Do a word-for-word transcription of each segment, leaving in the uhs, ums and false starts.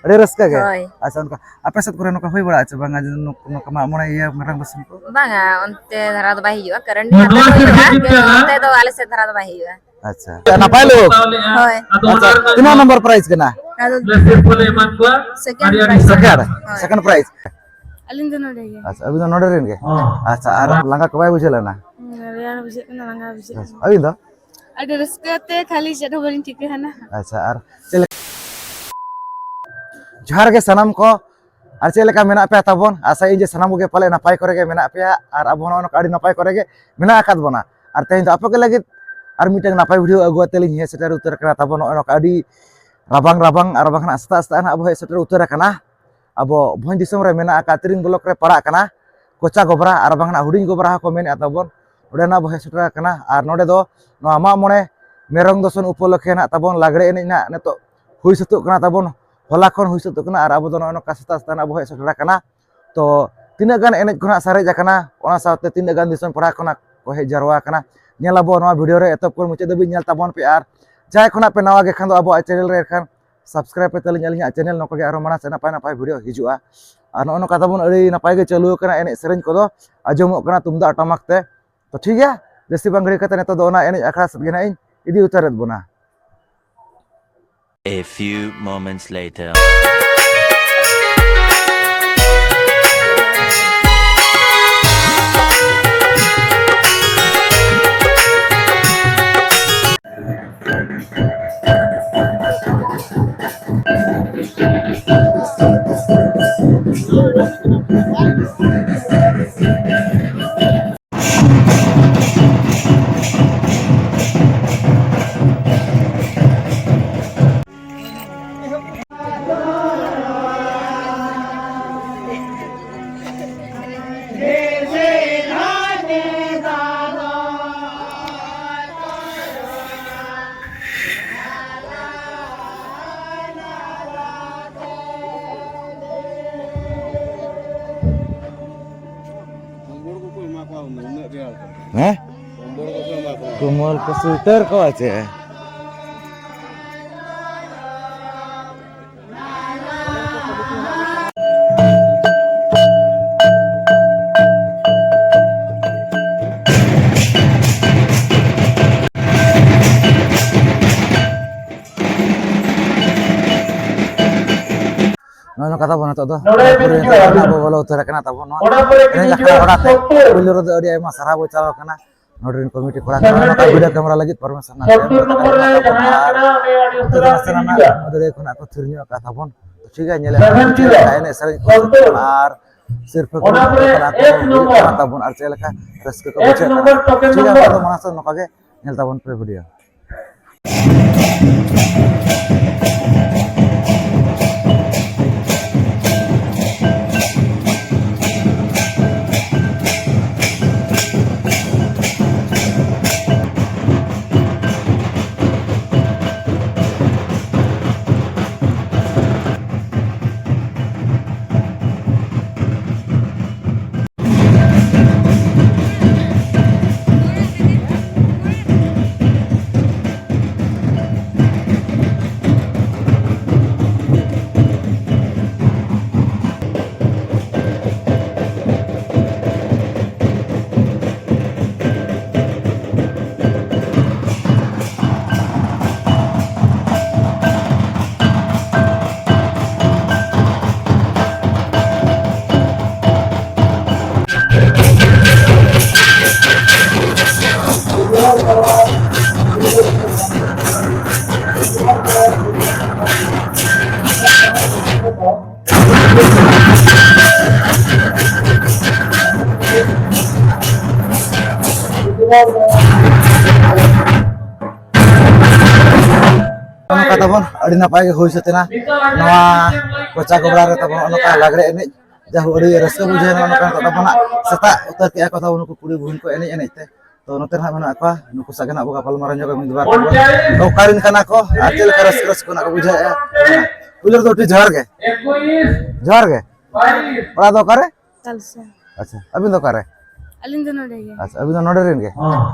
ᱟᱹᱰᱤ ᱨᱟᱹᱥᱠᱟᱹ ᱜᱮ? ᱦᱳᱭ᱾ ᱟᱪᱪᱷᱟ, ᱚᱱᱠᱟ ᱟᱯᱮ ᱥᱮᱫ ᱠᱚᱨᱮ ᱱᱚᱝᱠᱟ ᱦᱩᱭ ᱵᱟᱲᱟᱜᱼᱟ ᱪᱮ ᱵᱟᱝᱟ, ᱡᱮ ᱱᱚ-, ᱱᱚᱝᱠᱟ ᱢᱟᱜ ᱢᱚᱬᱮ ᱤᱭᱟᱹ ᱢᱮᱨᱚᱢ ᱵᱟᱹᱥᱨᱤ ᱠᱚ? ᱵᱟᱝᱟ, ᱚᱱᱛᱮ ᱫᱷᱟᱨᱟ ᱫᱚ ᱵᱟᱭ ᱦᱩᱭᱩᱜᱼᱟ, ᱠᱟᱨᱮᱱᱴ ᱱᱚᱣᱟ ᱦᱟᱱᱛᱮ ᱫᱚ ᱦᱩᱭᱩᱜᱼᱟ, ᱦᱤᱡᱩᱜ ᱠᱟᱱᱟ᱾ ᱚᱱᱛᱮ ᱫᱚ ᱟᱞᱮ ᱥᱮᱫ ᱫᱷᱟᱨᱟ ᱫᱚ ᱵᱟᱭ ᱦᱩᱭᱩᱜᱼᱟ᱾ ᱟᱪᱪᱷᱟ, ᱱᱟᱯᱟᱭ ᱞᱳᱠ᱾ ᱦᱳᱭ᱾ ᱟᱪᱪᱷᱟ, ᱛᱤᱱᱟᱹᱜ ᱱᱚᱢᱵᱚᱨ ᱯᱨᱟᱭᱤᱡᱽ ᱠᱟᱱᱟ? ᱟᱫᱚ second prize᱾ Second, second prize᱾ ᱦᱳᱭ᱾ Second prize᱾ ᱟᱹᱞᱤᱧ ᱫᱚ ᱱᱚᱰᱮ ᱜᱮ᱾ ᱟᱪᱪᱷᱟ, ᱟᱹᱵᱤᱱ ᱫᱚ ᱱᱚᱰᱮ ᱨᱮᱱ ᱜᱮ? ᱦᱚᱸ᱾ ᱟᱪᱪᱷᱟ, ᱟᱨ ᱞᱟᱸᱜᱟ ᱠᱚ ᱵᱟᱭ ᱵᱩᱡᱷᱟᱹᱣ ᱞᱮᱱᱟ? ᱦᱩᱸ, ᱨᱮᱭᱟᱲ ᱵᱩᱡᱷᱟᱹᱜ ᱠᱟᱱᱟ, ᱞᱟᱸᱜᱟ ᱵᱩᱡᱷᱟᱹᱜ ᱠᱟᱱᱟ᱾ ᱟᱹᱵᱤᱱ ᱫᱚ? ᱟᱹᱰᱤ ᱨᱟᱹᱥᱠᱟᱹ ᱛᱮ ᱠᱷᱟᱹᱞᱤ ᱪᱮᱫ ᱦᱚᱸ ᱵᱟᱹᱞᱤᱧ ᱴᱷᱤᱠᱟᱹ ᱦᱟᱱᱟ᱾ ᱟᱪᱪᱷᱟ, ᱟᱨ ᱪᱮᱫ ᱞᱮᱠᱟ? ᱡᱚᱦᱟᱨ ᱜᱮ ᱥᱟᱱᱟᱢ ᱠᱚ᱾ ᱟᱨ ᱪᱮᱫ ᱞᱮᱠᱟ ᱢᱮᱱᱟᱜ ᱯᱮᱭᱟ ᱛᱟᱵᱚᱱ? ᱟᱥᱟᱭᱟᱹᱧ ᱡᱮ ᱥᱟᱱᱟᱢ ᱠᱚᱜᱮ ᱯᱟᱞᱮ ᱱᱟᱯᱟᱭ ᱠᱚᱨᱮ ᱜᱮ ᱢᱮᱱᱟᱜ ᱯᱮᱭᱟ ᱟᱨ ᱟᱵᱚ ᱦᱚᱸ ᱱᱚᱜᱼᱚ ᱱᱚᱝᱠᱟ ᱟᱹᱰᱤ ᱱᱟᱯᱟᱭ ᱠᱚᱨᱮ ᱜᱮ ᱢᱮᱱᱟᱜ ᱟᱠᱟᱫ ᱵᱚᱱᱟ᱾ ᱟᱨ ᱛᱮᱦᱮᱧ ᱫᱚ ᱟᱯᱮ ᱠᱚ ᱞᱟᱹᱜᱤᱫ ᱟᱨ ᱢᱤᱫᱴᱟᱝ ᱱᱟᱯᱟᱭ video ᱟᱹᱜᱩ ᱟᱛᱮ ᱞᱤᱧ ᱦᱮᱡ ᱥᱮᱴᱮᱨ ᱩᱛᱟᱹᱨ ᱟᱠᱟᱱᱟ ᱛᱟᱵᱚᱱ᱾ ᱱᱚᱜᱼᱚ ᱱᱚᱝᱠᱟ ᱟᱹᱰᱤ ᱨᱟᱵᱟᱝ ᱨᱟᱵᱟᱝ ᱟᱨ ᱵᱟᱝᱠᱷᱟᱱ ᱥᱮᱛᱟᱜ ᱥᱮᱛᱟᱜ ᱱᱟᱦᱟᱜ ᱟᱵᱚ ᱦᱮᱡ ᱥᱮᱴᱮᱨ ᱩᱛᱟᱹᱨ ᱟᱠᱟᱱᱟ᱾ ᱟᱵᱚ ᱵᱷᱚᱸᱡᱽ ᱫᱤᱥᱚᱢ ᱨᱮ ᱢᱮᱱᱟᱜ ᱟᱠᱟᱫ ᱛᱤᱨᱤᱝ block ᱨᱮ ᱯᱟᱲᱟᱜ ᱠᱟᱱᱟ ᱠᱚᱪᱟ ᱜᱚᱵᱨᱟ ᱟᱨ ᱵᱟᱝ ᱱᱟᱦᱟᱜ ᱦᱩᱰᱤᱧ ᱜᱚᱵᱨᱟ ᱦᱚᱸᱠᱚ ᱢᱮᱱᱮᱫᱼᱟ ᱛᱟᱵᱚᱱ᱾ ᱚᱸᱰᱮ ᱱᱟᱜ ᱵᱚ ᱦᱮᱡ ᱥᱮᱴᱮᱨ ᱟᱠᱟᱱᱟ ᱟᱨ ᱱᱚᱰᱮ ᱫᱚ ᱱᱚᱣᱟ ᱢᱟᱜ ᱢᱚᱬᱮ ᱢᱮᱨᱚᱢ ᱫᱚᱥᱚᱱ ᱩᱯᱚᱞᱚᱠᱠᱷᱮ ᱱᱟᱜ ᱛᱟᱵᱚᱱ ᱞᱟᱜᱽᱲᱮ ᱮᱱᱮᱡ ᱱᱟᱜ ᱱᱤᱛᱚᱜ ᱦᱩᱭ ᱥᱟᱹᱛᱚᱜ ᱠᱟᱱᱟ ᱛᱟᱵᱚᱱ᱾ ᱦᱚᱞᱟ ᱠᱷᱚᱱ ᱦᱩᱭ ᱥᱟᱹᱛᱚᱜ ᱠᱟᱱᱟ ᱟᱨ ᱟᱵᱚ ᱫᱚ ᱱᱚᱜᱼᱚᱭ ᱱᱚᱝᱠᱟ ᱥᱮᱛᱟᱜ ᱥᱮᱛᱟᱜ ᱱᱟᱜ ᱵᱚ ᱦᱮᱡ ᱥᱮᱴᱮᱨ ᱟᱠᱟᱱᱟ᱾ ᱛᱚ ᱛᱤᱱᱟᱹᱜ ᱜᱟᱱ ᱮᱱᱮᱡ ᱠᱚ ᱱᱟᱜ ᱥᱟᱨᱮᱡ ᱟᱠᱟᱱᱟ, ᱚᱱᱟ ᱥᱟᱶᱛᱮ ᱛᱤᱱᱟᱹᱜ ᱜᱟᱱ ᱫᱤᱥᱚᱢ ᱯᱟᱲᱟ ᱠᱷᱚᱱᱟᱜ ᱠᱚ ᱦᱮᱡ ᱡᱟᱨᱣᱟ ᱟᱠᱟᱱᱟ, ᱧᱮᱞ ᱟᱵᱚ ᱱᱚᱣᱟ video ᱨᱮ ᱮᱛᱚᱦᱚᱵ ᱠᱷᱚᱱ ᱢᱩᱪᱟᱹᱫ ᱫᱷᱟᱹᱵᱤᱡ ᱧᱮᱞ ᱛᱟᱵᱚᱱ ᱯᱮ᱾ ᱟᱨ ᱡᱟᱦᱟᱸᱭ ᱠᱷᱚᱱᱟᱜ ᱯᱮ ᱱᱟᱣᱟ ᱜᱮ ᱠᱷᱟᱱ ᱫᱚ ᱟᱵᱚᱣᱟᱜ channel ᱨᱮ ᱮᱱᱠᱷᱟᱱ subscribe ᱯᱮ ᱛᱟᱹᱞᱤᱧ ᱟᱹᱞᱤᱧᱟᱜ channel, ᱱᱚᱝᱠᱟ ᱜᱮ ᱟᱨᱦᱚᱸ ᱢᱟᱲᱟᱝ ᱥᱮᱫ ᱱᱟᱯᱟᱭ ᱱᱟᱯᱟᱭ video ᱦᱤᱡᱩᱜᱼᱟ᱾ ᱟᱨ ᱱᱚᱜᱼᱚ ᱱᱚᱝᱠᱟ ᱛᱟᱵᱚᱱ ᱟᱹᱰᱤ ᱱᱟᱯᱟᱭ ᱜᱮ ᱪᱟᱹᱞᱩ ᱟᱠᱟᱱᱟ ᱮᱱᱮᱡ ᱥᱮᱨᱮᱧ ᱠᱚᱫᱚ ᱟᱸᱡᱚᱢᱚᱜ ᱠᱟᱱᱟ ᱛᱩᱢᱫᱟᱜ ᱴᱟᱢᱟᱠ ᱛᱮ᱾ ᱛᱚ ᱴᱷᱤᱠ ᱜᱮᱭᱟ, ᱡᱟᱹᱥᱛᱤ ᱵᱟᱝ ᱜᱷᱟᱹᱲᱤ ᱠᱟᱛᱮ ᱱᱤᱛᱚᱜ ᱫᱚ ᱚᱱᱟ ᱮᱱᱮᱡ ᱟᱠᱷᱲᱟ ᱥᱮᱫ ᱜᱮ ᱱᱟᱜ ᱤᱧ ᱤᱫᱤ ᱩᱛᱟᱹᱨᱮᱫ ᱵᱚᱱᱟ᱾ A few moments later. ᱠᱚᱢᱵᱚᱞ ᱠᱚᱠᱚ ᱮᱢᱟ ᱠᱚᱣᱟ᱾ ᱦᱮᱸ? ᱠᱚᱢᱵᱚᱞ ᱠᱚᱠᱚ ᱮᱢᱟ ᱠᱚᱣᱟ᱾ ᱠᱚᱢᱵᱚᱞ ᱠᱚ ᱥᱩᱭᱴᱟᱨ ᱠᱚ ᱟᱪᱮ? ᱠᱟᱛᱷᱟ ᱵᱚᱱ ᱱᱤᱛᱚᱜ ᱫᱚ ᱯᱩᱨᱟᱹ ᱱᱤᱛᱚᱜ ᱟᱵᱚ ᱵᱚᱞᱚ ᱩᱛᱟᱹᱨ ᱟᱠᱟᱱᱟ ᱛᱟᱵᱚᱱ ᱱᱚᱣᱟ ᱮᱱᱮᱡ ᱟᱠᱷᱲᱟ ᱚᱲᱟᱜ ᱛᱮ᱾ ᱯᱩᱭᱞᱩ ᱨᱮᱫᱚ ᱟᱹᱰᱤ ᱟᱭᱢᱟ ᱥᱟᱨᱦᱟᱣ ᱵᱚ ᱪᱟᱞ ᱟᱠᱟᱱᱟ ᱱᱚᱰᱮ ᱨᱮᱱ ᱠᱚᱢᱤᱴᱤ ᱠᱚᱲᱟ ᱠᱚ ᱱᱚᱝᱠᱟ ᱵᱷᱤᱰᱤᱭᱳ ᱠᱮᱢᱮᱨᱟ ᱞᱟᱹᱜᱤᱫ ᱯᱟᱨᱢᱤᱥᱚᱱ ᱮᱢ ᱠᱟᱛᱮ ᱟᱨ ᱱᱟᱥᱮᱱᱟᱜ ᱫᱟᱲᱮ ᱠᱷᱚᱱᱟᱜ ᱠᱚ ᱛᱷᱤᱨ ᱧᱚᱜ ᱟᱠᱟᱫ ᱛᱟᱵᱚᱱ᱾ ᱴᱷᱤᱠ ᱜᱮᱭᱟ, ᱧᱮᱞᱮᱫ ᱠᱟᱱᱟ ᱮᱱᱮᱡ ᱥᱮᱨᱮᱧ ᱠᱚ ᱟᱨ ᱥᱤᱨᱯᱷᱟᱹ ᱠᱚ ᱠᱟᱱᱟ ᱛᱟᱵᱚᱱ ᱟᱨ ᱪᱮᱫ ᱞᱮᱠᱟ ᱨᱟᱹᱥᱠᱟᱹ ᱠᱚ ᱵᱩᱡᱷᱟᱹᱜ ᱠᱟᱱᱟ᱾ ᱴᱷᱤᱠ ᱜᱮᱭᱟ, ᱢᱟ ᱢᱟᱲᱟᱝ ᱥᱮᱫ ᱱᱚᱝᱠᱟ ᱜᱮ ᱧᱮᱞ ᱛᱟᱵᱚᱱ ᱯᱮ ᱵᱷᱤᱰᱤᱭᱳ᱾ ᱱᱚᱝᱠᱟ ᱛᱟᱵᱚᱱ ᱟᱹᱰᱤ ᱱᱟᱯᱟᱭ ᱜᱮ ᱦᱩᱭ ᱥᱟᱹᱛ ᱮᱱᱟ ᱱᱚᱣᱟ ᱠᱚᱪᱟ ᱜᱚᱵᱲᱟ ᱨᱮ ᱛᱟᱵᱚᱱ ᱱᱚᱜᱼᱚ ᱱᱚᱝᱠᱟ ᱞᱟᱜᱽᱲᱮ ᱮᱱᱮᱡ᱾ ᱡᱟᱭᱦᱳᱠ, ᱟᱹᱰᱤ ᱨᱟᱹᱥᱠᱟᱹ ᱵᱩᱡᱷᱟᱹᱣ ᱮᱱᱟ ᱱᱚᱝᱠᱟ ᱛᱟᱵᱚᱱ ᱦᱟᱸᱜ ᱥᱮᱛᱟᱜ ᱩᱛᱟᱹᱨ ᱠᱮᱜᱼᱟ ᱠᱚ ᱛᱟᱵᱚᱱ ᱱᱩᱠᱩ ᱠᱩᱲᱤ ᱵᱚᱦᱤᱱ ᱠᱚ ᱮᱱᱮᱡ ᱮᱱᱮᱡ ᱛᱮ᱾ ᱛᱚ ᱱᱚᱛᱮ ᱨᱮ ᱦᱟᱸᱜ ᱢᱮᱱᱟᱜ ᱠᱚᱣᱟ, ᱱᱩᱠᱩ ᱥᱟᱜ ᱜᱮ ᱦᱟᱸᱜ ᱵᱚ ᱜᱟᱯᱟᱞ ᱢᱟᱨᱟᱣ ᱧᱚᱜᱟ ᱢᱤᱫ ᱵᱟᱨ ᱠᱟᱛᱷᱟ᱾ ᱛᱚ ᱚᱠᱟ ᱨᱮᱱ ᱠᱟᱱᱟ ᱠᱚ ᱟᱨ ᱪᱮᱫ ᱞᱮᱠᱟ ᱨᱟᱹᱥᱠᱟᱹ ᱨᱟᱹᱥᱠᱟᱹ ᱠᱷᱚᱱᱟᱜ ᱠᱚ ᱵᱩᱡᱷᱟᱹᱣᱮᱫᱼᱟ? ᱯᱩᱭᱞᱩ ᱨᱮᱫᱚ ᱟᱹᱰᱤ ᱡᱚᱦᱟᱨ ᱜᱮ᱾ ᱡᱚᱦᱟᱨ ᱜᱮ᱾ ᱚᱲᱟᱜ ᱫᱚ ᱚᱠᱟᱨᱮ? ᱛᱟᱞᱥᱟ᱾ ᱟᱪᱪᱷᱟ, ᱟᱹᱵᱤᱱ ᱫᱚ ᱚᱠᱟᱨᱮ? ᱟᱹᱞᱤᱧ ᱫᱚ ᱱᱚᱰᱮ ᱜᱮ᱾ ᱟᱪᱪᱷᱟ, ᱟᱹᱵᱤᱱ ᱫᱚ ᱱᱚᱰᱮ ᱨᱮᱱ ᱜᱮ?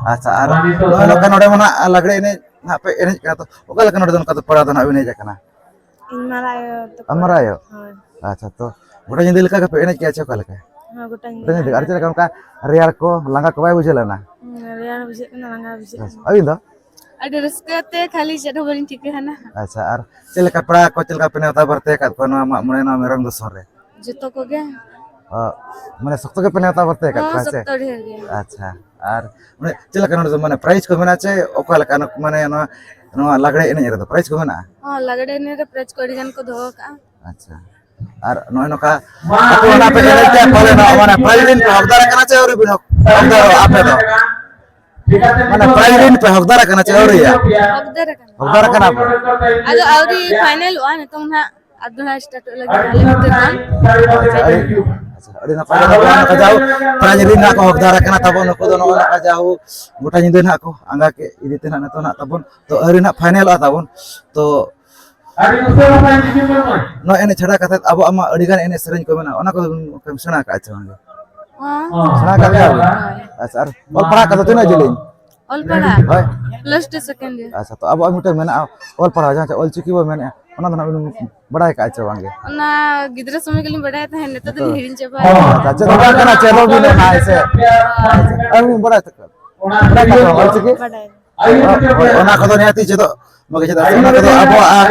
ᱟᱪᱪᱷᱟ, ᱟᱨ ᱱᱚᱜᱼᱚᱭ ᱱᱚᱝᱠᱟ ᱱᱚᱰᱮ ᱢᱟ ᱱᱟᱜ ᱞᱟᱜᱽᱲᱮ ᱮᱱᱮᱡ ᱱᱟᱜ ᱯᱮ ᱮᱱᱮᱡ ᱠᱟᱱᱟ, ᱛᱚ ᱚᱠᱟ ᱞᱮᱠᱟ ᱱᱚᱰᱮ ᱫᱚ ᱱᱚᱝᱠᱟ ᱫᱚ ᱯᱟᱲᱟ ᱫᱚ ᱱᱟᱜ ᱵᱤᱱ ᱦᱮᱡ ᱟᱠᱟᱱᱟ? ᱤᱧ ᱢᱟᱨᱟᱝ ᱟᱭᱳ ᱛᱟᱠᱚ᱾ ᱟᱢ ᱢᱟᱨᱟᱝ ᱟᱭᱳ? ᱦᱳᱭ᱾ ᱟᱪᱪᱷᱟ, ᱛᱚ ᱜᱚᱴᱟ ᱧᱤᱫᱟᱹ ᱞᱮᱠᱟ ᱜᱮᱯᱮ ᱮᱱᱮᱡ ᱠᱮᱜᱼᱟ ᱪᱮ ᱚᱠᱟ ᱞᱮᱠᱟ? ᱦᱳᱭ, ᱜᱚᱴᱟ ᱜᱚᱴᱟ ᱧᱤᱫᱟᱹ ᱧᱤᱫᱟᱹ᱾ ᱟᱨ ᱪᱮᱫ ᱞᱮᱠᱟ ᱚᱱᱠᱟ ᱨᱮᱭᱟᱲ ᱠᱚ ᱞᱟᱸᱜᱟ ᱠᱚ ᱵᱟᱭ ᱵᱩᱡᱷᱟᱹᱣ ᱞᱮᱱᱟ? ᱦᱩᱸ, ᱨᱮᱭᱟᱲ ᱵᱩᱡᱷᱟᱹᱜ ᱠᱟᱱᱟ, ᱞᱟᱸᱜᱟ ᱵᱩᱡᱷᱟᱹᱜ ᱟᱪᱪᱷᱟ, ᱠᱟᱱᱟ᱾ ᱟᱹᱵᱤᱱ ᱫᱚ? ᱟᱹᱰᱤ ᱨᱟᱹᱥᱠᱟᱹ ᱛᱮ ᱠᱷᱟᱹᱞᱤ ᱪᱮᱫ ᱦᱚᱸ ᱵᱟᱹᱞᱤᱧ ᱴᱷᱤᱠᱟᱹ ᱦᱟᱱᱟ᱾ ᱟᱪᱪᱷᱟ, ᱟᱨ ᱪᱮᱫ ᱞᱮᱠᱟ ᱯᱮᱲᱟ ᱠᱚ, ᱪᱮᱫ ᱞᱮᱠᱟ ᱯᱮ ᱱᱮᱣᱛᱟ ᱵᱟᱨᱛᱮ ᱟᱠᱟᱫ ᱠᱚᱣᱟ ᱱᱚᱣᱟ ᱢᱟᱜ ᱢᱚᱬᱮ, ᱱᱚᱣᱟ ᱢᱮᱨᱚᱢ ᱫᱚᱥᱚᱱ ᱨᱮ? ᱡᱚᱛᱚ ᱠᱚᱜᱮ᱾ ᱚ, ᱢᱟᱱᱮ ᱥᱚᱠᱛᱚ ᱜᱮᱯᱮ ᱱᱮᱣᱛᱟ ᱵᱟᱨᱛᱮ ᱟᱠᱟᱫ ᱦᱚᱸ, ᱠᱚᱣᱟ ᱥᱮ? ᱥᱚᱠᱛᱚ ᱰᱷᱮᱨ ᱜᱮ᱾ ᱟᱪᱪᱷᱟ, ᱟᱨ ᱢᱟᱱᱮ ᱪᱮᱫ ᱞᱮᱠᱟ ᱱᱚᱰᱮ ᱫᱚ ᱢᱟᱱᱮ ᱯᱨᱟᱭᱤᱡᱽ ᱠᱚ ᱢᱮᱱᱟᱜᱼᱟ ᱪᱮ ᱚᱠᱟ ᱞᱮᱠᱟ ᱱᱚ-, ᱢᱟᱱᱮ ᱱᱚᱣᱟ, ᱱᱚᱣᱟ ᱞᱟᱜᱽᱲᱮ ᱮᱱᱮᱡ ᱨᱮᱫᱚ ᱯᱨᱟᱭᱤᱡᱽ ᱠᱚ ᱢᱮᱱᱟᱜᱼᱟ? ᱦᱚᱸ, ᱞᱟᱜᱽᱲᱮ ᱮᱱᱮᱡ ᱨᱮ ᱯᱨᱟᱭᱤᱡᱽ ᱠᱚ ᱟᱹᱰᱤ ᱜᱟᱱ ᱠᱚ ᱫᱚᱦᱚ ᱟᱠᱟᱜᱼᱟ᱾ ᱟᱪᱪᱷᱟ, ᱟᱨ ᱱᱚᱜᱼᱚᱭ ᱱᱚᱝᱠᱟ ᱟᱯᱮ ᱚᱱᱟ ᱯᱮ ᱮᱱᱮᱡ ᱛᱮ ᱯᱟᱞᱮ ᱱᱚᱣᱟ ᱢᱟᱱᱮ ᱯᱨᱟᱭᱤᱡᱽ ᱨᱤᱱ ᱯᱮ ᱦᱚᱠᱫᱟᱨ ᱟᱠᱟᱱᱟ ᱪᱮ ᱟᱹᱣᱨᱤ ᱯᱮ ᱦᱚᱠ-, ᱦᱚᱠᱫᱟᱨᱚᱜᱼᱟ ᱟᱯᱮ ᱫᱚ? ᱢᱟᱱᱮ ᱯᱨᱟᱭᱤᱡᱽ ᱨᱤᱱ ᱯᱮ ᱦᱚᱠᱫᱟᱨ ᱟᱠᱟᱱᱟ ᱪᱮ ᱟᱹᱣᱨᱤᱭᱟ? ᱦᱚᱠᱫᱟᱨ ᱟᱠᱟᱱᱟ᱾ ᱦᱚᱠᱫᱟᱨ ᱟᱠᱟᱱᱟ ᱯᱮ? ᱟᱫᱚ ᱟᱹᱣᱨᱤ ᱯᱷᱟᱭᱱᱮᱞᱚᱜᱼᱟ, ᱱᱤᱛᱚᱝ ᱱᱟᱦᱟᱜ ᱟᱨ ᱫᱚ ᱱᱟᱦᱟᱜ ᱥᱴᱟᱨᱴᱚᱜ ᱞᱟᱹᱜᱤᱫ ᱟᱞᱮ ᱱᱚᱛᱮ ᱠᱷᱚᱱ᱾ ᱟᱪᱪᱷᱟ, ᱟᱹᱰᱤ, ᱟᱪᱪᱷᱟ, ᱟᱹᱰᱤ ᱱᱟᱯᱟᱭ ᱠᱟᱛᱷᱟ᱾ ᱱᱚᱣᱟ ᱠᱚ ᱡᱟᱦᱳ ᱯᱨᱟᱭᱤᱡᱽ ᱨᱤᱱ ᱱᱟᱦᱟᱜ ᱠᱚ ᱦᱚᱠᱫᱟᱨ ᱟᱠᱟᱱᱟ ᱛᱟᱵᱚᱱ, ᱱᱩᱠᱩ ᱫᱚ ᱱᱚᱜᱼᱚᱭ ᱱᱚᱝᱠᱟ ᱡᱟᱦᱳ ᱜᱚᱴᱟ ᱧᱤᱫᱟᱹ ᱱᱟᱦᱟᱜ ᱠᱚ ᱟᱸᱜᱟ ᱠᱮᱫ ᱤᱫᱤ ᱛᱮ ᱱᱟᱦᱟᱜ ᱱᱤᱛᱚᱜ ᱱᱟᱦᱟᱜ ᱛᱟᱵᱚᱱ ᱛᱚ ᱟᱹᱣᱨᱤ ᱱᱟᱦᱟᱜ ᱯᱷᱟᱭᱱᱮᱞᱚᱜᱼᱟ ᱛᱟᱵᱚᱱ᱾ ᱛᱚ ᱱᱚᱣᱟ ᱮᱱᱮᱡ ᱪᱷᱟᱲᱟ ᱠᱟᱛᱮ ᱟᱵᱚᱣᱟᱜ ᱢᱟ ᱟᱹᱰᱤ ᱜᱟᱱ ᱮᱱᱮᱡ ᱥᱮᱨᱮᱧ ᱠᱚ ᱢᱮᱱᱟᱜᱼᱟ, ᱚᱱᱟ ᱠᱚᱫᱚ ᱵᱤᱱ ᱥᱮᱬᱟ ᱟᱠᱟᱫᱼᱟ ᱪᱮ ᱵᱟᱝ? ᱦᱚᱸ᱾ ᱥᱮᱬᱟ ᱟᱠᱟᱫ ᱜᱮᱭᱟ ᱵᱤᱱ? ᱦᱳᱭ᱾ ᱟᱪᱪᱷᱟ, ᱟᱨ ᱚᱞ ᱯᱟᱲᱦᱟᱣ ᱠᱚᱫᱚ ᱛᱤᱱᱟᱹᱜ ᱡᱮᱞᱮᱧ? ᱚᱞ ᱯᱟᱲᱦᱟᱣ? ᱦᱳᱭ᱾ Plus two second year. ᱟᱪᱪᱷᱟ, ᱛᱚ ᱟᱵᱚᱣᱟᱜ ᱢᱤᱫᱴᱮᱱ ᱢᱮᱱᱟᱜᱼᱟ ᱚᱞ ᱯᱟᱲᱦᱟᱣ, ᱡᱟᱦᱟᱸ ᱪᱮ ᱚᱞ ᱪᱤᱠᱤ ᱵᱚ ᱢᱮᱱᱮᱫᱼᱟ, ᱚᱱᱟ ᱫᱚ ᱱᱟᱦᱟᱜ ᱵᱤᱱ ᱵᱟᱲᱟᱭ ᱟᱠᱟᱫᱼᱟ ᱪᱮ ᱵᱟᱝ ᱜᱮ? ᱚᱱᱟ ᱜᱤᱫᱽᱨᱟᱹ ᱥᱚᱢᱚᱭ ᱜᱮᱞᱤᱧ ᱵᱟᱲᱟᱭ ᱛᱟᱦᱮᱸᱫ, ᱱᱤᱛᱚᱜ ᱫᱚᱞᱤᱧ ᱦᱤᱲᱤᱧ ᱪᱟᱵᱟ ᱟᱠᱟᱫᱟ᱾ ᱟᱪᱪᱷᱟ, ᱪᱮᱫ ᱵᱟᱝ ᱠᱟᱱᱟ, ᱪᱮᱫ ᱦᱚᱸ ᱵᱤᱱ ᱚᱱᱟ ᱦᱮᱸ ᱥᱮ? ᱟᱪᱪᱷᱟ, ᱟᱹᱵᱤᱱ ᱵᱤᱱ ᱵᱟᱲᱟᱭ ᱛᱟᱠᱚᱣᱟ? ᱵᱟᱲᱟᱭ ᱛᱟᱠᱚᱣᱟ ᱚᱞ ᱪᱤᱠᱤ? ᱵᱟᱰᱟᱭ᱾ ᱦᱳᱭ, ᱚᱱᱟ ᱠᱚᱫᱚ ᱱᱤᱦᱟᱹᱛᱤ ᱪᱮᱫᱚᱜ ᱢᱟᱜᱮ, ᱪᱮᱫᱟᱜ ᱥᱮ ᱚᱱᱟ ᱠᱚᱫᱚ ᱟᱵᱚᱣᱟᱜ,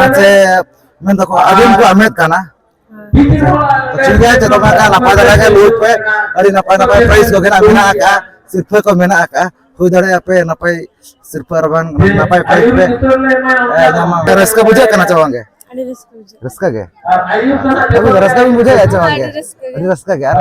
ᱟᱨ ᱪᱮ ᱢᱮᱱ ᱫᱚᱠᱚ ᱟᱹᱫᱤᱢ ᱠᱚᱣᱟᱜ ᱢᱮᱫ ᱠᱟᱱᱟ᱾ ᱦᱮᱸ᱾ ᱛᱚ ᱴᱷᱤᱠ ᱜᱮᱭᱟ, ᱪᱮᱫᱚᱜ ᱢᱟ ᱱᱟᱯᱟᱭ ᱫᱷᱟᱨᱟ ᱜᱮ ᱞᱩᱦᱩᱠ ᱯᱮ, ᱟᱹᱰᱤ ᱱᱟᱯᱟᱭ ᱱᱟᱯᱟᱭ ᱯᱨᱟᱭᱤᱡᱽ ᱠᱚᱜᱮ ᱱᱟᱜ ᱢᱮᱱᱟᱜ ᱟᱠᱟᱫᱼᱟ, ᱥᱤᱨᱯᱷᱟᱹ ᱠᱚ ᱢᱮᱱᱟᱜ ᱟᱠᱟᱫᱼᱟ, ᱦᱩᱭ ᱫᱟᱲᱮᱭᱟᱜᱼᱟ ᱯᱮ ᱱᱟᱯᱟᱭ ᱥᱤᱨᱯᱷᱟᱹ ᱟᱨ ᱵᱟᱝ ᱱᱟᱯᱟᱭ ᱯᱨᱟᱭᱤᱡᱽ ᱯᱮ, ᱮ, ᱧᱟᱢᱟ᱾ ᱨᱟᱹᱥᱠᱟᱹ ᱵᱩᱡᱷᱟᱹᱜ ᱠᱟᱱᱟ ᱪᱮ ᱵᱟᱝ ᱜᱮ? ᱟᱹᱰᱤ ᱨᱟᱹᱥᱠᱟᱹ ᱵᱩᱡᱷᱟᱹᱜ ᱠᱟᱱᱟ᱾ ᱨᱟᱹᱥᱠᱟᱹ ᱜᱮ? ᱟᱪᱪᱷᱟ, ᱟᱹᱵᱤᱱ ᱫᱚ ᱨᱟᱹᱥᱠᱟᱹ ᱵᱤᱱ ᱵᱩᱡᱷᱟᱹᱣᱮᱫᱼᱟ ᱪᱮ ᱵᱟᱝ ᱜᱮ? ᱟᱹᱰᱤ ᱨᱟᱹᱥᱠᱟᱹ ᱜᱮ᱾ ᱟᱹᱰᱤ ᱨᱟᱹᱥᱠᱟᱹ ᱜᱮ᱾ ᱟᱨ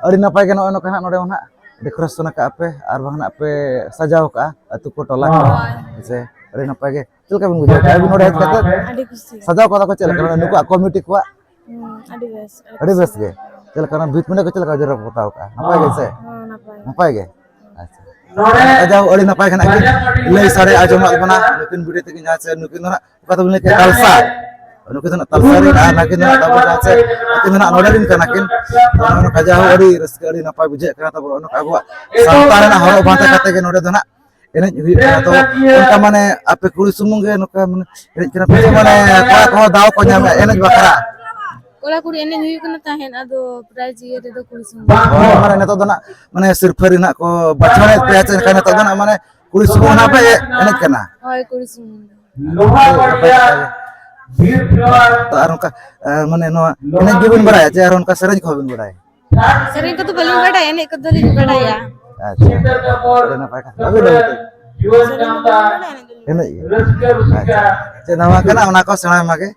ᱟᱹᱰᱤ ᱱᱟᱯᱟᱭ ᱜᱮ ᱱᱚᱜᱼᱚᱭ ᱱᱚᱝᱠᱟ ᱦᱟᱸᱜ ᱱᱚᱰᱮ ᱦᱚᱸ ᱦᱟᱸᱜ decoration ᱟᱠᱟᱫᱼᱟ ᱯᱮ ᱟᱨ ᱵᱟᱝ ᱦᱟᱸᱜ ᱯᱮ ᱥᱟᱡᱟᱣ ᱠᱟᱜᱼᱟ ᱟᱹᱛᱩ ᱠᱚ ᱴᱚᱞᱟ ᱠᱚ᱾ ᱦᱳᱭ᱾ ᱦᱮᱸ ᱥᱮ? ᱟᱹᱰᱤ ᱱᱟᱯᱟᱭ ᱜᱮ᱾ ᱪᱮᱫ ᱞᱮᱠᱟ ᱵᱤᱱ ᱵᱩᱡᱷᱟᱹᱣ ᱠᱮᱫᱟ ᱟᱹᱵᱤᱱ ᱱᱚᱰᱮ ᱦᱮᱡ ᱠᱟᱛᱮ? ᱟᱹᱰᱤ ᱠᱩᱥᱤ᱾ ᱥᱟᱡᱟᱣ ᱠᱟᱫᱟ ᱠᱚ ᱪᱮᱫ ᱞᱮᱠᱟ ᱱᱚᱰᱮ ᱱᱩᱠᱩᱣᱟᱜ ᱠᱚᱢᱤᱴᱤ ᱠᱚᱣᱟᱜ? ᱦᱩᱸ, ᱟᱹᱰᱤ ᱵᱮᱥ, ᱟᱹᱰᱤ ᱵᱮᱥ ᱜᱮ᱾ ᱪᱮᱫ ᱞᱮᱠᱟ ᱚᱱᱟ ᱵᱷᱤᱛ ᱯᱤᱸᱰᱟᱹ ᱠᱚ ᱪᱮᱫ ᱞᱮᱠᱟ ᱡᱮᱨᱮᱲ ᱯᱚᱛᱟᱣ ᱠᱟᱜᱼᱟ? ᱱᱟᱯᱟᱭ ᱜᱮ ᱥᱮ? ᱦᱮᱸ, ᱱᱟᱯᱟᱭ᱾ ᱱᱟᱯᱟᱭ ᱜᱮ? ᱟᱪᱪᱷᱟ᱾ ᱡᱟᱦᱳ ᱟᱹᱰᱤ ᱱᱟᱯᱟᱭ ᱠᱷᱟᱱᱟᱜ ᱜᱮ ᱞᱟᱹᱭ ᱥᱟᱰᱮ ᱟᱸᱡᱚᱢᱟᱜ ᱵᱚᱱᱟ᱾ ᱱᱩᱠᱤᱱ ᱵᱩᱰᱷᱤ ᱛᱟᱹᱠᱤᱱ ᱡᱟᱦᱟᱸ ᱥᱮ ᱱᱩᱠᱤᱱ ᱫᱚ ᱱᱟᱜ ᱚᱠᱟ ᱫᱚᱵᱚᱱ ᱞᱟᱹᱭ ᱠᱮᱫ ᱛᱟᱞᱥᱟ᱾ ᱱᱩᱠᱤᱱ ᱫᱚ ᱱᱟᱜ ᱛᱟᱞᱥᱟ ᱨᱮᱱ ᱟᱨ ᱱᱟᱹᱠᱤᱱ ᱫᱚ ᱱᱟᱜ ᱛᱟᱵᱚ ᱡᱟᱦᱟᱸ ᱥᱮ ᱱᱩᱠᱤᱱ ᱫᱚ ᱱᱟᱜ ᱱᱚᱰᱮ ᱨᱮᱱ ᱠᱟᱱᱟ ᱠᱤᱱ᱾ ᱱᱚᱜᱼᱚ ᱱᱚᱝᱠᱟ ᱡᱟᱦᱳ ᱟᱹᱰᱤ ᱨᱟᱹᱥᱠᱟᱹ, ᱟᱹᱰᱤ ᱱᱟᱯᱟᱭ ᱵᱩᱡᱷᱟᱹᱜ ᱠᱟᱱᱟ ᱛᱟᱵᱚ ᱱᱚᱜᱼᱚ ᱱᱚᱝᱠᱟ ᱟᱵᱚᱣᱟᱜ ᱥᱟᱶᱛᱟ ᱨᱮᱱᱟᱜ ᱦᱚᱨᱚᱜ ᱵᱟᱸᱫᱮ ᱠᱟᱛᱮ ᱜᱮ ᱱᱚᱰᱮ ᱫᱚ ᱱᱟᱜ ᱮᱱᱮᱡ ᱦᱩᱭᱩᱜ ᱠᱟᱱᱟ᱾ ᱛᱚ ᱚᱱᱠᱟ ᱢᱟᱱᱮ ᱟᱯᱮ ᱠᱩᱲᱤ ᱥᱩᱢᱩᱝ ᱜᱮ ᱱᱚᱝᱠᱟ ᱢᱟᱱᱮ ᱮᱱᱮᱡ ᱠᱟᱱᱟ ᱯᱮ ᱥᱮ ᱢᱟᱱᱮ ᱠᱚᱲᱟ ᱠᱚᱦᱚᱸ ᱫᱟᱣ ᱠᱚ ᱧᱟᱢᱮᱫᱼᱟ ᱮᱱᱮᱡ ᱵᱟᱠᱷᱨᱟ? ᱠᱚᱲᱟ ᱠᱩᱲᱤ ᱮᱱᱮᱡ ᱦᱩᱭᱩᱜ ᱠᱟᱱᱟ ᱛᱟᱦᱮᱸᱫ, ᱟᱫᱚ ᱯᱨᱟᱭᱤᱡᱽ ᱤᱭᱟᱹ ᱨᱮᱫᱚ ᱠᱩᱲᱤ ᱥᱩᱢᱩᱝ᱾ ᱦᱳᱭ, ᱢᱟᱱᱮ ᱱᱤᱛᱚᱜ ᱫᱚ ᱱᱟᱜ ᱢᱟᱱᱮ ᱥᱤᱨᱯᱷᱟᱹ ᱨᱮ ᱱᱟᱜ ᱠᱚ ᱵᱟᱪᱷᱟᱣᱮᱫ ᱯᱮᱭᱟ ᱪᱮ ᱮᱱᱠᱷᱟᱱ ᱱᱤᱛᱚᱜ ᱫᱚ ᱱᱟᱜ ᱢᱟᱱᱮ ᱠᱩᱲᱤ ᱥᱩᱢᱩᱝ ᱚᱱᱟ ᱯᱮ ᱮᱱᱮᱡ ᱠᱟᱱᱟ? ᱦᱳᱭ, ᱠᱩᱲᱤ ᱥᱩᱢᱩᱝ᱾ ᱦᱳᱭ, ᱱᱟᱯᱟᱭ ᱠᱟᱛᱷᱟ ᱜᱮ᱾ ᱛᱚ, ᱟᱨ ᱚᱱᱠᱟ, ᱮ, ᱢᱟᱱᱮ ᱱᱚᱣᱟ ᱮᱱᱮᱡ ᱜᱮᱵᱤᱱ ᱵᱟᱲᱟᱭᱟ ᱪᱮ ᱟᱨ ᱚᱱᱠᱟ ᱥᱮᱨᱮᱧ ᱠᱚᱦᱚᱸ ᱵᱤᱱ ᱵᱟᱲᱟᱭᱟ? ᱥᱮᱨᱮᱧ ᱠᱚᱫᱚ ᱵᱟᱹᱞᱤᱧ ᱵᱟᱲᱟᱭᱟ, ᱮᱱᱮᱡ ᱠᱚᱫᱚ ᱞᱤᱧ ᱵᱟᱲᱟᱭᱟ᱾ ᱟᱪᱪᱷᱟ, ᱟᱹᱰᱤ ᱱᱟᱯᱟᱭ ᱠᱟᱛᱷᱟ᱾ ᱟᱹᱵᱤᱱ ᱫᱚ ᱜᱚᱢᱠᱮ? ᱥᱮᱨᱮᱧ ᱫᱚ ᱵᱟᱹᱞᱤᱧ ᱵᱟᱲᱟᱭᱟ, ᱮᱱᱮᱡ ᱫᱚ᱾ ᱮᱱᱮᱡ ᱜᱮ? ᱟᱪᱪᱷᱟ, ᱪᱮᱫ ᱦᱚᱸ ᱵᱟᱝ ᱠᱟᱱᱟ, ᱚᱱᱟ ᱠᱚ ᱥᱮᱬᱟᱭ ᱢᱟᱜᱮ᱾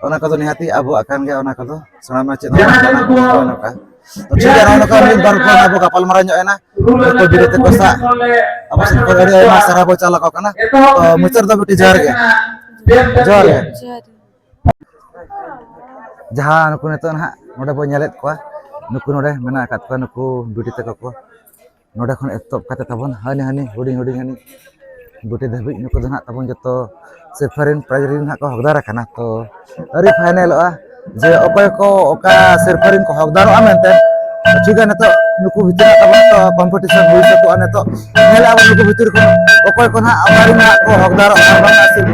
ᱚᱱᱟ ᱠᱚᱫᱚ ᱱᱤᱦᱟᱹᱛᱤ ᱟᱵᱚᱣᱟᱜ ᱠᱟᱱ ᱜᱮᱭᱟ, ᱚᱱᱟ ᱠᱚᱫᱚ ᱥᱮᱬᱟ ᱢᱟ ᱪᱮᱫ ᱦᱚᱸ ᱵᱟᱝ ᱠᱟᱱᱟ, ᱱᱚᱜᱼᱚᱭ ᱱᱚᱝᱠᱟ᱾ ᱛᱚ, ᱴᱷᱤᱠ ᱜᱮᱭᱟ, ᱱᱚᱜᱼᱚᱭ ᱱᱚᱝᱠᱟ ᱢᱤᱫ ᱵᱟᱨ ᱠᱚ ᱟᱵᱚ ᱜᱟᱯᱟᱞ ᱢᱟᱨᱟᱣ ᱧᱚᱜ ᱮᱱᱟ᱾ ᱱᱩᱠᱩ ᱵᱤᱨ ᱛᱮᱠᱚ ᱥᱟᱶ ᱟᱵᱚ ᱥᱮᱫ ᱠᱷᱚᱱ ᱟᱹᱰᱤ ᱟᱭᱢᱟ ᱥᱟᱨᱦᱟᱣ ᱵᱚ ᱪᱟᱞ ᱟᱠᱚ ᱠᱟᱱᱟ᱾ ᱛᱚ, ᱢᱩᱪᱟᱹᱫ ᱫᱚ ᱵᱤᱴᱤ ᱡᱚᱦᱟᱨ ᱜᱮ᱾ ᱡᱚᱦᱟᱨ ᱜᱮ᱾ ᱡᱚᱦᱟᱨ ᱜᱮ᱾ ᱡᱟᱦᱟᱸ ᱱᱩᱠᱩ ᱱᱤᱛᱚᱜ ᱱᱟᱦᱟᱜ ᱱᱚᱰᱮ ᱵᱚ ᱧᱮᱞᱮᱫ ᱠᱚᱣᱟ, ᱱᱩᱠᱩ ᱱᱚᱰᱮ ᱢᱮᱱᱟᱜ ᱟᱠᱟᱫ ᱠᱚᱣᱟ, ᱱᱩᱠᱩ ᱵᱤᱴᱤ ᱛᱟᱠᱚ ᱠᱚ᱾ ᱱᱚᱰᱮ ᱠᱷᱚᱱ ᱮᱛᱚᱦᱚᱵ ᱠᱟᱛᱮ ᱛᱟᱵᱚᱱ ᱦᱟᱹᱱᱤ ᱦᱟᱹᱱᱤ ᱦᱩᱰᱤᱧ ᱦᱩᱰᱤᱧ ᱦᱟᱹᱱᱤ ᱵᱩᱴᱤ ᱫᱷᱟᱹᱵᱤᱡ ᱱᱩᱠᱩ ᱫᱚ ᱱᱟᱦᱟᱜ ᱛᱟᱵᱚᱱ ᱡᱚᱛᱚ ᱥᱤᱨᱯᱷᱟᱹ ᱨᱮᱱ ᱯᱨᱟᱭᱤᱡᱽ ᱨᱮᱱ ᱱᱟᱦᱟᱜ ᱠᱚ ᱦᱚᱠᱫᱟᱨ ᱟᱠᱟᱱᱟ᱾ ᱛᱚ, ᱟᱹᱣᱨᱤ ᱯᱷᱟᱭᱱᱮᱞᱚᱜᱼᱟ ᱡᱮ ᱚᱠᱚᱭ ᱠᱚ ᱚᱠᱟ ᱥᱤᱨᱯᱷᱟᱹ ᱨᱮᱱ ᱠᱚ ᱦᱚᱠᱫᱟᱨᱚᱜᱼᱟ ᱢᱮᱱᱛᱮ᱾ ᱴᱷᱤᱠ ᱜᱮᱭᱟ, ᱱᱤᱛᱚᱜ ᱱᱩᱠᱩ ᱵᱷᱤᱛᱤᱨ ᱨᱮ ᱛᱟᱵᱚᱱ ᱱᱤᱛᱚᱜ ᱠᱚᱢᱯᱤᱴᱤᱥᱚᱱ ᱦᱩᱭ ᱥᱟᱹᱛᱚᱜᱼᱟ᱾ ᱱᱤᱛᱚᱜ ᱧᱮᱞᱮᱜᱼᱟ ᱵᱚᱱ ᱱᱩᱠᱩ ᱵᱷᱤᱛᱤᱨ ᱠᱷᱚᱱ ᱚᱠᱚᱭ ᱠᱚ ᱱᱟᱦᱟᱜ ᱚᱠᱟ ᱨᱮ ᱱᱟᱦᱟᱜ ᱠᱚ ᱦᱚᱠᱫᱟᱨᱚᱜᱼᱟ ᱟᱨ ᱵᱟᱝ ᱥᱤᱨᱯᱷᱟᱹ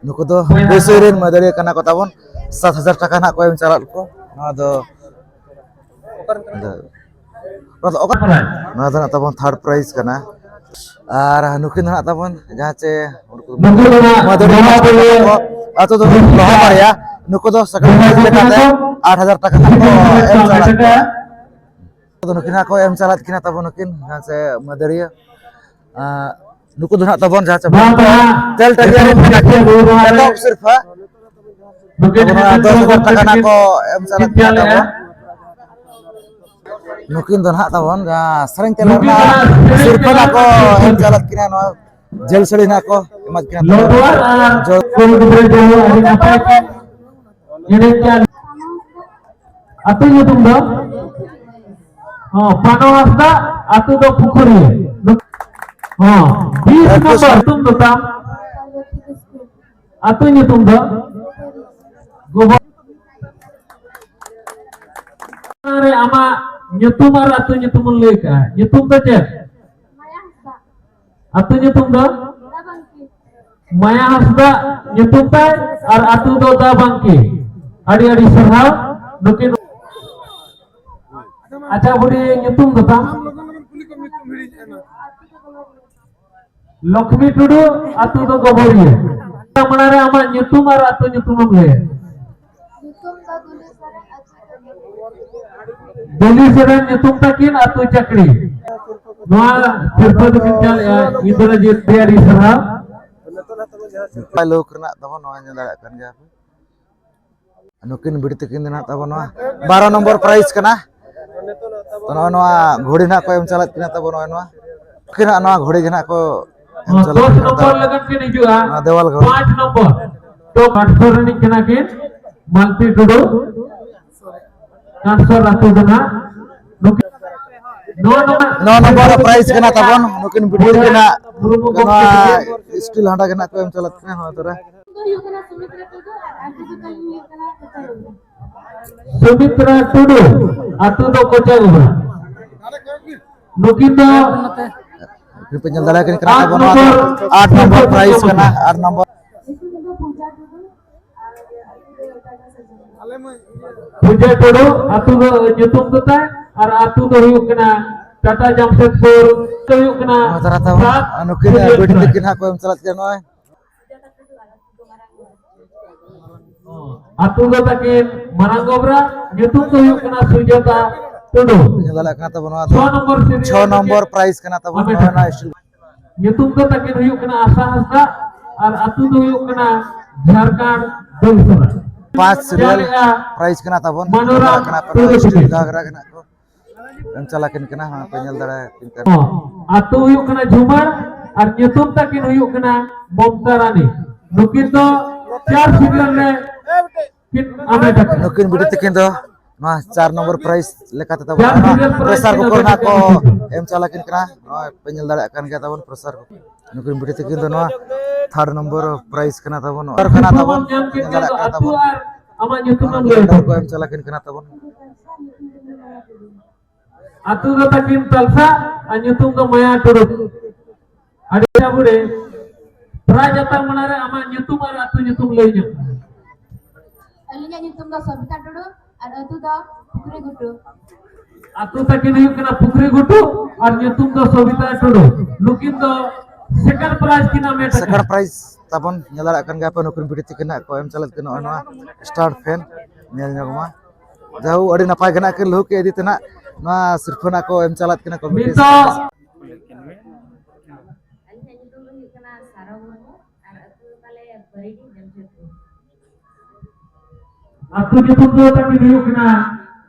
ᱱᱩᱠᱩ ᱫᱚ ᱵᱟᱹᱭᱥᱟᱹᱭ ᱨᱮᱱ ᱢᱟᱹᱫᱟᱹᱲᱤᱭᱟᱹ ᱠᱟᱱᱟ ᱠᱚ ᱛᱟᱵᱚᱱ᱾ ᱥᱟᱛ ᱦᱟᱡᱟᱨ ᱴᱟᱠᱟ ᱱᱟᱜ ᱠᱚ ᱮᱢ ᱪᱟᱞᱟᱜ ᱠᱚ᱾ ᱱᱚᱣᱟ ᱫᱚ, ᱱᱚᱣᱟ ᱫᱚ ᱚᱠᱟ, ᱱᱚᱣᱟ ᱫᱚ ᱱᱟᱜ ᱛᱟᱵᱚᱱ ᱛᱷᱟᱨᱰ ᱯᱨᱟᱭᱤᱡᱽ ᱠᱟᱱᱟ᱾ ᱟᱨ ᱱᱩᱠᱤᱱ ᱫᱚ ᱱᱟᱜ ᱛᱟᱵᱚᱱ ᱡᱟᱦᱟᱸ ᱪᱮ ᱩᱱᱠᱩ ᱫᱚ ᱱᱩᱠᱩ ᱫᱚ ᱱᱟᱜ ᱢᱟᱹᱫᱟᱹᱲᱤᱭᱟᱹ ᱱᱚᱣᱟ ᱠᱟᱱᱟ ᱠᱚ, ᱟᱛᱳ ᱫᱚ ᱞᱚᱦᱟ ᱵᱟᱨᱭᱟ᱾ ᱱᱩᱠᱩ ᱫᱚ ᱥᱮᱠᱮᱱᱰ ᱯᱨᱟᱭᱤᱡᱽ ᱞᱮᱠᱟᱛᱮ ᱟᱴ ᱦᱟᱡᱟᱨ ᱴᱟᱠᱟ ᱱᱟᱜ ᱠᱚ ᱮᱢ ᱪᱟᱞᱟᱜ ᱠᱚᱣᱟ᱾ ᱟᱫᱚ ᱱᱩᱠᱤᱱ ᱦᱟᱸᱜ ᱠᱚ ᱮᱢ ᱪᱟᱞᱟᱫ ᱠᱤᱱᱟ ᱛᱟᱵᱚᱱ ᱱᱩᱠᱤᱱ, ᱡᱟᱦᱟᱸ ᱪᱮ ᱢᱟᱹᱫᱟᱹᱲᱤᱭᱟᱹ᱾ ᱟᱸ, ᱱᱩᱠᱩ ᱫᱚ ᱱᱟᱦᱟᱜ ᱛᱟᱵᱚᱱ ᱡᱟᱦᱟᱸ ᱪᱮ ᱵᱟᱝ ᱵᱟᱝ ᱛᱮᱞ ᱴᱟᱺᱰᱤ ᱨᱮᱱ ᱠᱟᱱᱟ ᱠᱤᱱ᱾ ᱮᱛᱚᱦᱚᱵ ᱥᱤᱨᱯᱷᱟᱹ ᱱᱩᱠᱤᱱ ᱟᱵᱚ ᱱᱚᱣᱟ ᱫᱚᱥ ᱦᱟᱡᱟᱨ ᱴᱟᱠᱟ ᱱᱟᱜ ᱠᱚ ᱮᱢ ᱪᱟᱞᱟᱫ ᱠᱤᱱᱟ ᱛᱟᱵᱚᱱ᱾ ᱱᱩᱠᱤᱱ ᱫᱚ ᱱᱟᱦᱟᱜ ᱛᱟᱵᱚᱱ ᱡᱟᱦᱟᱸ ᱥᱮᱨᱮᱧ ᱛᱮᱞᱟ ᱨᱮᱱᱟᱜ ᱥᱤᱨᱯᱷᱟᱹ ᱱᱟᱜ ᱠᱚ ᱮᱢ ᱪᱟᱞᱟᱫ ᱠᱤᱱᱟ, ᱱᱚᱣᱟ ᱡᱷᱟᱹᱞ ᱥᱟᱹᱲᱤ ᱱᱟᱜ ᱠᱚ ᱮᱢᱟᱫ ᱠᱤᱱᱟ ᱛᱟᱵᱚᱱ᱾ ᱞᱚᱵᱚᱭ ᱟᱨ ᱡᱚ- ᱠᱩᱲᱤ ᱜᱤᱫᱽᱨᱟᱹ ᱡᱚᱦᱚᱜ ᱟᱹᱰᱤ ᱱᱟᱯᱟᱭ ᱠᱤᱱ ᱮᱱᱮᱡ ᱠᱟᱱ᱾ ᱟᱹᱛᱩ ᱧᱩᱛᱩᱢ ᱫᱚ? ᱦᱚᱸ, ᱯᱟᱱᱚ ᱦᱟᱸᱥᱫᱟ, ᱟᱹᱛᱩ ᱫᱚ ᱯᱩᱠᱷᱩᱨᱤ᱾ ᱦᱚᱸ, ᱵᱤᱥ ᱱᱚᱢᱵᱚᱨ ᱧᱩᱛᱩᱢ ᱫᱚ ᱛᱟᱢ? ᱟᱹᱛᱩ ᱧᱩᱛᱩᱢ ᱫᱚ? ᱜᱚᱵᱚᱨ᱾ ᱨᱮ ᱟᱢᱟᱜ ᱧᱩᱛᱩᱢ ᱟᱨ ᱟᱹᱛᱩ ᱧᱩᱛᱩᱢ ᱮᱢ ᱞᱟᱹᱭ ᱠᱟᱜᱼᱟ᱾ ᱧᱩᱛᱩᱢ ᱫᱚ ᱪᱮᱫ? ᱟᱹᱛᱩ ᱧᱩᱛᱩᱢ ᱫᱚ? ᱢᱟᱭᱟ ᱦᱟᱸᱥᱫᱟ ᱧᱩᱛᱩᱢ ᱛᱟᱭ ᱟᱨ ᱟᱹᱛᱩ ᱫᱚ ᱫᱟᱵᱟᱝᱠᱤ᱾ ᱟᱹᱰᱤ ᱟᱹᱰᱤ ᱥᱟᱨᱦᱟᱣ᱾ ᱱᱩᱠᱤᱱ, ᱟᱪᱪᱷᱟ ᱵᱩᱰᱷᱤ, ᱧᱩᱛᱩᱢ ᱫᱚ ᱛᱟᱢ? ᱞᱚᱠᱷᱢᱤ ᱴᱩᱰᱩ, ᱟᱹᱛᱩ ᱫᱚ ᱜᱚᱵᱚᱨᱤᱭᱟᱹ᱾ ᱢᱟᱲᱟᱝ ᱨᱮ ᱟᱢᱟᱜ ᱧᱩᱛᱩᱢ ᱟᱨ ᱟᱹᱛᱩ ᱧᱩᱛᱩᱢ ᱮᱢ ᱞᱟᱹᱭᱟ᱾ ᱧᱩᱛᱩᱢ ᱫᱚ ᱫᱩᱞᱤ ᱥᱚᱨᱮᱱ, ᱟᱹᱛᱩ ᱫᱚ ᱜᱚᱵᱚᱨᱤᱭᱟᱹ᱾ ᱫᱩᱞᱤ ᱥᱚᱨᱮᱱ ᱧᱩᱛᱩᱢ ᱛᱟᱹᱠᱤᱱ, ᱟᱹᱛᱩ ᱪᱟᱠᱨᱤ᱾ ᱱᱚᱣᱟ ᱥᱤᱨᱯᱟᱹ ᱫᱚᱠᱤᱱ ᱪᱟᱞᱮᱜᱼᱟ, ᱤᱱᱫᱨᱚᱡᱤᱛ ᱵᱤᱦᱟᱨᱤ ᱥᱟᱨᱦᱟᱣ᱾ ᱱᱟᱯᱟᱭ ᱞᱩᱠ ᱨᱮᱱᱟᱜ ᱛᱟᱵᱚᱱ ᱱᱚᱣᱟ ᱧᱮᱞ ᱫᱟᱲᱮᱭᱟᱜ ᱠᱟᱱ ᱜᱮᱭᱟ ᱯᱮ᱾ ᱱᱩᱠᱤᱱ ᱵᱤᱴᱤ ᱛᱟᱹᱠᱤᱱ ᱫᱚ ᱱᱟᱜ ᱛᱟᱵᱚᱱ ᱱᱚᱣᱟ ᱵᱟᱨᱚ ᱱᱚᱢᱵᱚᱨ ᱯᱨᱟᱭᱤᱡᱽ ᱠᱟᱱᱟ᱾ ᱛᱚ, ᱱᱚᱜᱼᱚᱭ ᱱᱚᱣᱟ ᱜᱷᱚᱲᱤ ᱱᱟᱜ ᱠᱚ ᱮᱢ ᱪᱟᱞᱟᱜ ᱠᱤᱱᱟ ᱛᱟᱵᱚᱱ, ᱱᱚᱜᱼᱚᱭ ᱱᱚᱣᱟ᱾ ᱱᱩᱠᱤᱱ ᱱᱟᱜ ᱱᱚᱣᱟ ᱜᱷᱚᱲᱤ ᱜᱮ ᱱᱟᱜ ᱠᱚ ᱮᱢ ᱪᱟᱞᱟᱜ ᱫᱚᱥ ᱠᱤᱱᱟ ᱱᱚᱢᱵᱚᱨ ᱛᱟᱵᱚᱱ᱾ ᱞᱮᱠᱟᱛᱮ ᱠᱤᱱ ᱦᱤᱡᱩᱜᱼᱟ᱾ ᱱᱚᱣᱟ ᱫᱮᱣᱟᱞ ᱜᱷᱚᱲᱤ᱾ ᱯᱟᱸᱪ ᱱᱚᱢᱵᱚᱨ᱾ ᱛᱚ, ᱠᱟᱴᱥᱚᱨ ᱨᱤᱱᱤᱡ ᱠᱟᱱᱟ ᱠᱤᱱ ᱢᱟᱞᱛᱤ ᱴᱩᱰᱩ᱾ ᱠᱟᱴᱥᱚᱨ ᱟᱹᱛᱩ ᱫᱚ ᱱᱟᱜ ᱱᱩᱠᱤᱱ᱾ ᱱᱚᱣᱟ ᱱᱚᱢᱵᱚᱨ, ᱱᱚᱣᱟ ᱱᱚᱢᱵᱚᱨ ᱯᱨᱟᱭᱤᱡᱽ ᱠᱟᱱᱟ ᱛᱟᱵᱚᱱ᱾ ᱱᱩᱠᱤᱱ ᱵᱤᱴᱤ ᱜᱮ ᱱᱟᱜ ᱱᱚᱣᱟ ᱥᱴᱤᱞ ᱦᱟᱸᱰᱟ ᱜᱮ ᱱᱟᱜ ᱠᱚ ᱮᱢ ᱪᱟᱞᱟᱜ ᱠᱟᱱᱟ᱾ ᱦᱚᱸ, ᱛᱚᱨᱟ᱾ ᱫᱚ ᱦᱩᱭᱩᱜ ᱠᱟᱱᱟ ᱥᱩᱢᱤᱛᱨᱟ ᱴᱩᱰᱩ ᱟᱨ ᱟᱹᱛᱩ ᱫᱚ ᱛᱟᱹᱞᱤᱧ ᱦᱩᱭᱩᱜ ᱠᱟᱱᱟ ᱠᱚᱪᱟᱜᱚᱵᱟ᱾ ᱥᱩᱢᱤᱛᱨᱟ ᱴᱩᱰᱩ, ᱟᱹᱛᱩ ᱫᱚ ᱠᱚᱪᱟᱜᱚᱵᱟ᱾ ᱱᱩᱠᱤᱱ ᱫᱚ ᱯᱮ ᱧᱮᱞ ᱫᱟᱲᱮᱭᱟᱜ ᱠᱟᱱᱟ ᱛᱟᱵᱚᱱ, ᱱᱚᱣᱟ ᱫᱚ ᱟᱴ ᱱᱚᱢᱵᱚᱨ ᱯᱨᱟᱭᱤᱡᱽ ᱠᱟᱱᱟ, ᱟᱴ ᱱᱚᱢᱵᱚᱨ᱾ ᱯᱩᱡᱟ ᱴᱩᱰᱩ, ᱟᱹᱛᱩ ᱫᱚ, ᱧᱩᱛᱩᱢ ᱫᱚ ᱛᱟᱭ ᱟᱨ ᱟᱹᱛᱩ ᱫᱚ ᱦᱩᱭᱩᱜ ᱠᱟᱱᱟ ᱴᱟᱴᱟ ᱡᱟᱢᱥᱮᱫᱽᱯᱩᱨ, ᱫᱚ ᱦᱩᱭᱩᱜ ᱠᱟᱱᱟ ᱱᱚᱣᱟ ᱫᱷᱟᱨᱟ ᱛᱟᱵᱚᱱ, ᱥᱟᱛ ᱟᱨ ᱱᱩᱠᱤᱱ ᱥᱤᱨᱤᱭᱟᱞ ᱵᱤᱴᱤ ᱠᱚᱲᱟ᱾ ᱛᱟᱹᱠᱤᱱ ᱦᱟᱸᱜ ᱠᱚ ᱮᱢ ᱪᱟᱞᱟᱜ ᱠᱟᱱᱟ ᱱᱚᱜᱼᱚᱭ᱾ ᱟᱹᱛᱩ ᱫᱚ ᱛᱟᱹᱠᱤᱱ ᱢᱟᱨᱟᱝ ᱜᱚᱵᱨᱟ, ᱧᱩᱛᱩᱢ ᱫᱚ ᱦᱩᱭᱩᱜ ᱠᱟᱱᱟ ᱥᱩᱡᱟᱛᱟ ᱴᱩᱰᱩ᱾ ᱧᱮᱞ ᱫᱟᱲᱮᱭᱟᱜ ᱠᱟᱱᱟ ᱛᱟᱵᱚᱱ, ᱱᱚᱣᱟ ᱫᱚ ᱪᱷᱚ ᱱᱚᱢᱵᱚᱨ ᱥᱤᱨᱤᱭᱟᱞ ᱪᱷᱚ ᱱᱚᱢᱵᱚᱨ ᱨᱮ ᱯᱨᱟᱭᱤᱡᱽ ᱠᱟᱱᱟ ᱛᱟᱵᱚᱱ, ᱟᱢᱮᱴ ᱱᱚᱣᱟ ᱟᱠᱟᱱᱟ᱾ ᱨᱮᱱᱟᱜ ᱧᱩᱛᱩᱢ ᱫᱚ ᱛᱟᱹᱠᱤᱱ ᱦᱩᱭᱩᱜ ᱠᱟᱱᱟ ᱟᱥᱟ ᱦᱟᱸᱥᱫᱟ ᱟᱨ ᱟᱹᱛᱩ ᱫᱚ ᱦᱩᱭᱩᱜ ᱠᱟᱱᱟ ᱡᱷᱟᱲᱠᱷᱚᱸᱰ ᱫᱩᱞᱥᱚᱨᱟ᱾ ᱯᱟᱸᱪ ᱥᱤᱨᱤᱭᱟᱞ ᱪᱟᱞᱮᱜᱼᱟ ᱯᱨᱟᱭᱤᱡᱽ ᱠᱟᱱᱟ ᱛᱟᱵᱚᱱ, ᱢᱟᱱᱚᱨᱟᱢ ᱧᱮᱞ ᱫᱟᱲᱮᱭᱟᱜ ᱠᱟᱱᱟ ᱯᱮ, ᱴᱩᱰᱩ ᱱᱚᱣᱟ ᱛᱟᱹᱠᱤᱱ᱾ ᱥᱤᱨᱤᱭᱟᱞ ᱜᱷᱟᱜᱽᱨᱟ ᱠᱟᱱᱟ ᱠᱚ᱾ ᱮᱢ ᱪᱟᱞᱟᱜ ᱠᱤᱱ ᱠᱟᱱᱟ, ᱦᱚᱸ, ᱯᱮ ᱧᱮᱞ ᱫᱟᱲᱮᱭᱟᱠᱤᱱ ᱠᱟᱱᱟ᱾ ᱦᱚᱸ, ᱟᱹᱛᱩ ᱦᱩᱭᱩᱜ ᱠᱟᱱᱟ ᱡᱷᱩᱢᱟᱨ ᱟᱨ ᱧᱩᱛᱩᱢ ᱛᱟᱹᱠᱤᱱ ᱦᱩᱭᱩᱜ ᱠᱟᱱᱟ ᱢᱚᱢᱛᱟ ᱨᱟᱱᱤ᱾ ᱱᱩᱠᱤᱱ ᱫᱚ ᱪᱟᱨ ᱥᱤᱨᱤᱭᱟᱞ ᱨᱮ ᱠᱤᱱ ᱟᱢᱮᱴ ᱟᱠᱟᱫᱟ᱾ ᱱᱩᱠᱤᱱ ᱵᱤᱴᱤ ᱛᱟᱹᱠᱤᱱ ᱫᱚ ᱱᱚᱣᱟ ᱪᱟᱨ ᱱᱚᱢᱵᱚᱨ ᱯᱨᱟᱭᱤᱡᱽ ᱞᱮᱠᱟᱛᱮ ᱛᱟᱵᱚᱱ ᱪᱟᱨ ᱱᱚᱣᱟ ᱥᱤᱨᱤᱭᱟᱞ ᱯᱨᱟᱭᱤᱡᱽ ᱯᱨᱮᱥᱟᱨ ᱠᱤᱱ ᱠᱩᱠᱟᱨ ᱟᱢᱮᱴ ᱨᱮᱱᱟᱜ ᱠᱚ ᱟᱠᱟᱫᱟ᱾ ᱮᱢ ᱪᱟᱞᱟᱜ ᱠᱤᱱ ᱠᱟᱱᱟ᱾ ᱱᱚᱜᱼᱚᱭ ᱯᱮ ᱧᱮᱞ ᱫᱟᱲᱮᱭᱟᱜ ᱠᱟᱱ ᱜᱮᱭᱟ ᱛᱟᱵᱚᱱ ᱯᱨᱮᱥᱟᱨ ᱠᱩᱠᱟᱨ᱾ ᱱᱩᱠᱤᱱ ᱵᱤᱴᱤ ᱛᱟᱹᱠᱤᱱ ᱫᱚ ᱱᱚᱣᱟ ᱛᱷᱟᱨᱰ ᱱᱚᱢᱵᱚᱨ ᱯᱨᱟᱭᱤᱡᱽ ᱠᱟᱱᱟ ᱛᱟᱵᱚᱱ, ᱱᱚᱜᱼᱚᱭ ᱠᱟᱱᱟ ᱛᱟᱵᱚᱱ, ᱧᱟᱢ ᱠᱮᱫ ᱧᱮᱞ ᱠᱷᱟᱱ ᱫᱟᱲᱮᱭᱟᱜ ᱫᱚ ᱠᱟᱱᱟ ᱟᱹᱛᱩ ᱛᱟᱵᱚᱱ᱾ ᱟᱨ ᱟᱢᱟᱜ ᱧᱩᱛᱩᱢ ᱱᱚᱣᱟ ᱮᱢ ᱞᱟᱹᱭ ᱱᱚᱣᱟ ᱠᱚ ᱦᱚᱴᱚ ᱮᱢ ᱪᱟᱞᱟᱜ ᱠᱤᱱ ᱠᱟᱱᱟ ᱛᱟᱵᱚᱱ᱾ ᱟᱹᱛᱩ ᱫᱚ ᱛᱟᱹᱠᱤᱱ ᱛᱟᱞᱥᱟ ᱟᱨ ᱧᱩᱛᱩᱢ ᱫᱚ ᱢᱟᱭᱟ ᱴᱩᱰᱩ᱾ ᱟᱹᱰᱤ ᱟᱵᱚᱨᱮ ᱯᱨᱟᱭᱤᱡᱽ ᱦᱟᱛᱟᱣ ᱢᱟᱲᱟᱝ ᱨᱮ ᱟᱢᱟᱜ ᱧᱩᱛᱩᱢ ᱟᱨ ᱟᱹᱛᱩ ᱧᱩᱛᱩᱢ ᱞᱟᱹᱭ ᱧᱚᱜ ᱢᱮ᱾ ᱟᱹᱞᱤᱧᱟᱜ ᱧᱩᱛᱩᱢ ᱫᱚ ᱥᱚᱵᱤᱛᱟ ᱴᱩᱰᱩ ᱟᱨ ᱟᱹᱛᱩ ᱫᱚ ᱯᱩᱠᱷᱨᱤ ᱜᱷᱩᱴᱩ᱾ ᱟᱹᱛᱩ ᱛᱟᱹᱠᱤᱱ ᱦᱩᱭᱩᱜ ᱠᱟᱱᱟ ᱯᱩᱠᱷᱨᱤ ᱜᱷᱩᱴᱩ ᱟᱨ ᱧᱩᱛᱩᱢ ᱫᱚ ᱥᱚᱵᱤᱛᱟ ᱴᱩᱰᱩ᱾ ᱱᱩᱠᱤᱱ ᱫᱚ ᱥᱮᱠᱮᱱᱰ ᱯᱨᱟᱭᱤᱡᱽ ᱠᱤᱱ ᱦᱟᱢᱮᱴ ᱟᱠᱟᱫᱟ᱾ ᱥᱮᱠᱮᱱᱰ ᱯᱨᱟᱭᱤᱡᱽ ᱛᱟᱵᱚᱱ ᱧᱮᱞ ᱫᱟᱲᱮᱭᱟᱜ ᱠᱟᱱ ᱜᱮᱭᱟ ᱯᱮ, ᱱᱩᱠᱤᱱ ᱵᱤᱴᱤ ᱛᱟᱹᱠᱤᱱ ᱦᱟᱸᱜ ᱠᱚ ᱮᱢ ᱪᱟᱞᱟᱜ ᱠᱟᱱᱟ ᱱᱚᱜᱼᱚᱭ ᱱᱚᱣᱟ ᱥᱴᱟᱨ ᱯᱷᱮᱱ ᱧᱮᱞ ᱧᱚᱜ ᱢᱟ᱾ ᱡᱟᱦᱳ, ᱟᱹᱰᱤ ᱱᱟᱯᱟᱭ ᱜᱮ ᱱᱟᱜ ᱠᱤᱱ ᱞᱩᱦᱩᱠ ᱠᱮᱫ ᱤᱫᱤ ᱛᱮ ᱱᱟᱜ ᱱᱚᱣᱟ ᱥᱤᱨᱯᱷᱟᱹ ᱱᱟᱜ ᱠᱚ ᱮᱢ ᱪᱟᱞᱟᱜ ᱠᱟᱱᱟ ᱠᱚᱢᱤᱴᱤ᱾ ᱱᱤᱛᱚᱜ ᱟᱹᱞᱤᱧᱟᱜ ᱧᱩᱛᱩᱢ ᱫᱚ ᱦᱩᱭᱩᱜ ᱠᱟᱱᱟ ᱥᱟᱨᱚ ᱢᱩᱨᱢᱩ ᱟᱨ ᱟᱹᱛᱩ ᱫᱚ ᱛᱟᱞᱮ ᱵᱟᱹᱨᱤᱰᱤ ᱡᱟᱢᱥᱮᱫᱽᱯᱩᱨ᱾ ᱟᱹᱛᱩ ᱧᱩᱛᱩᱢ ᱫᱚ ᱛᱟᱹᱠᱤᱱ ᱦᱩᱭᱩᱜ ᱠᱟᱱᱟ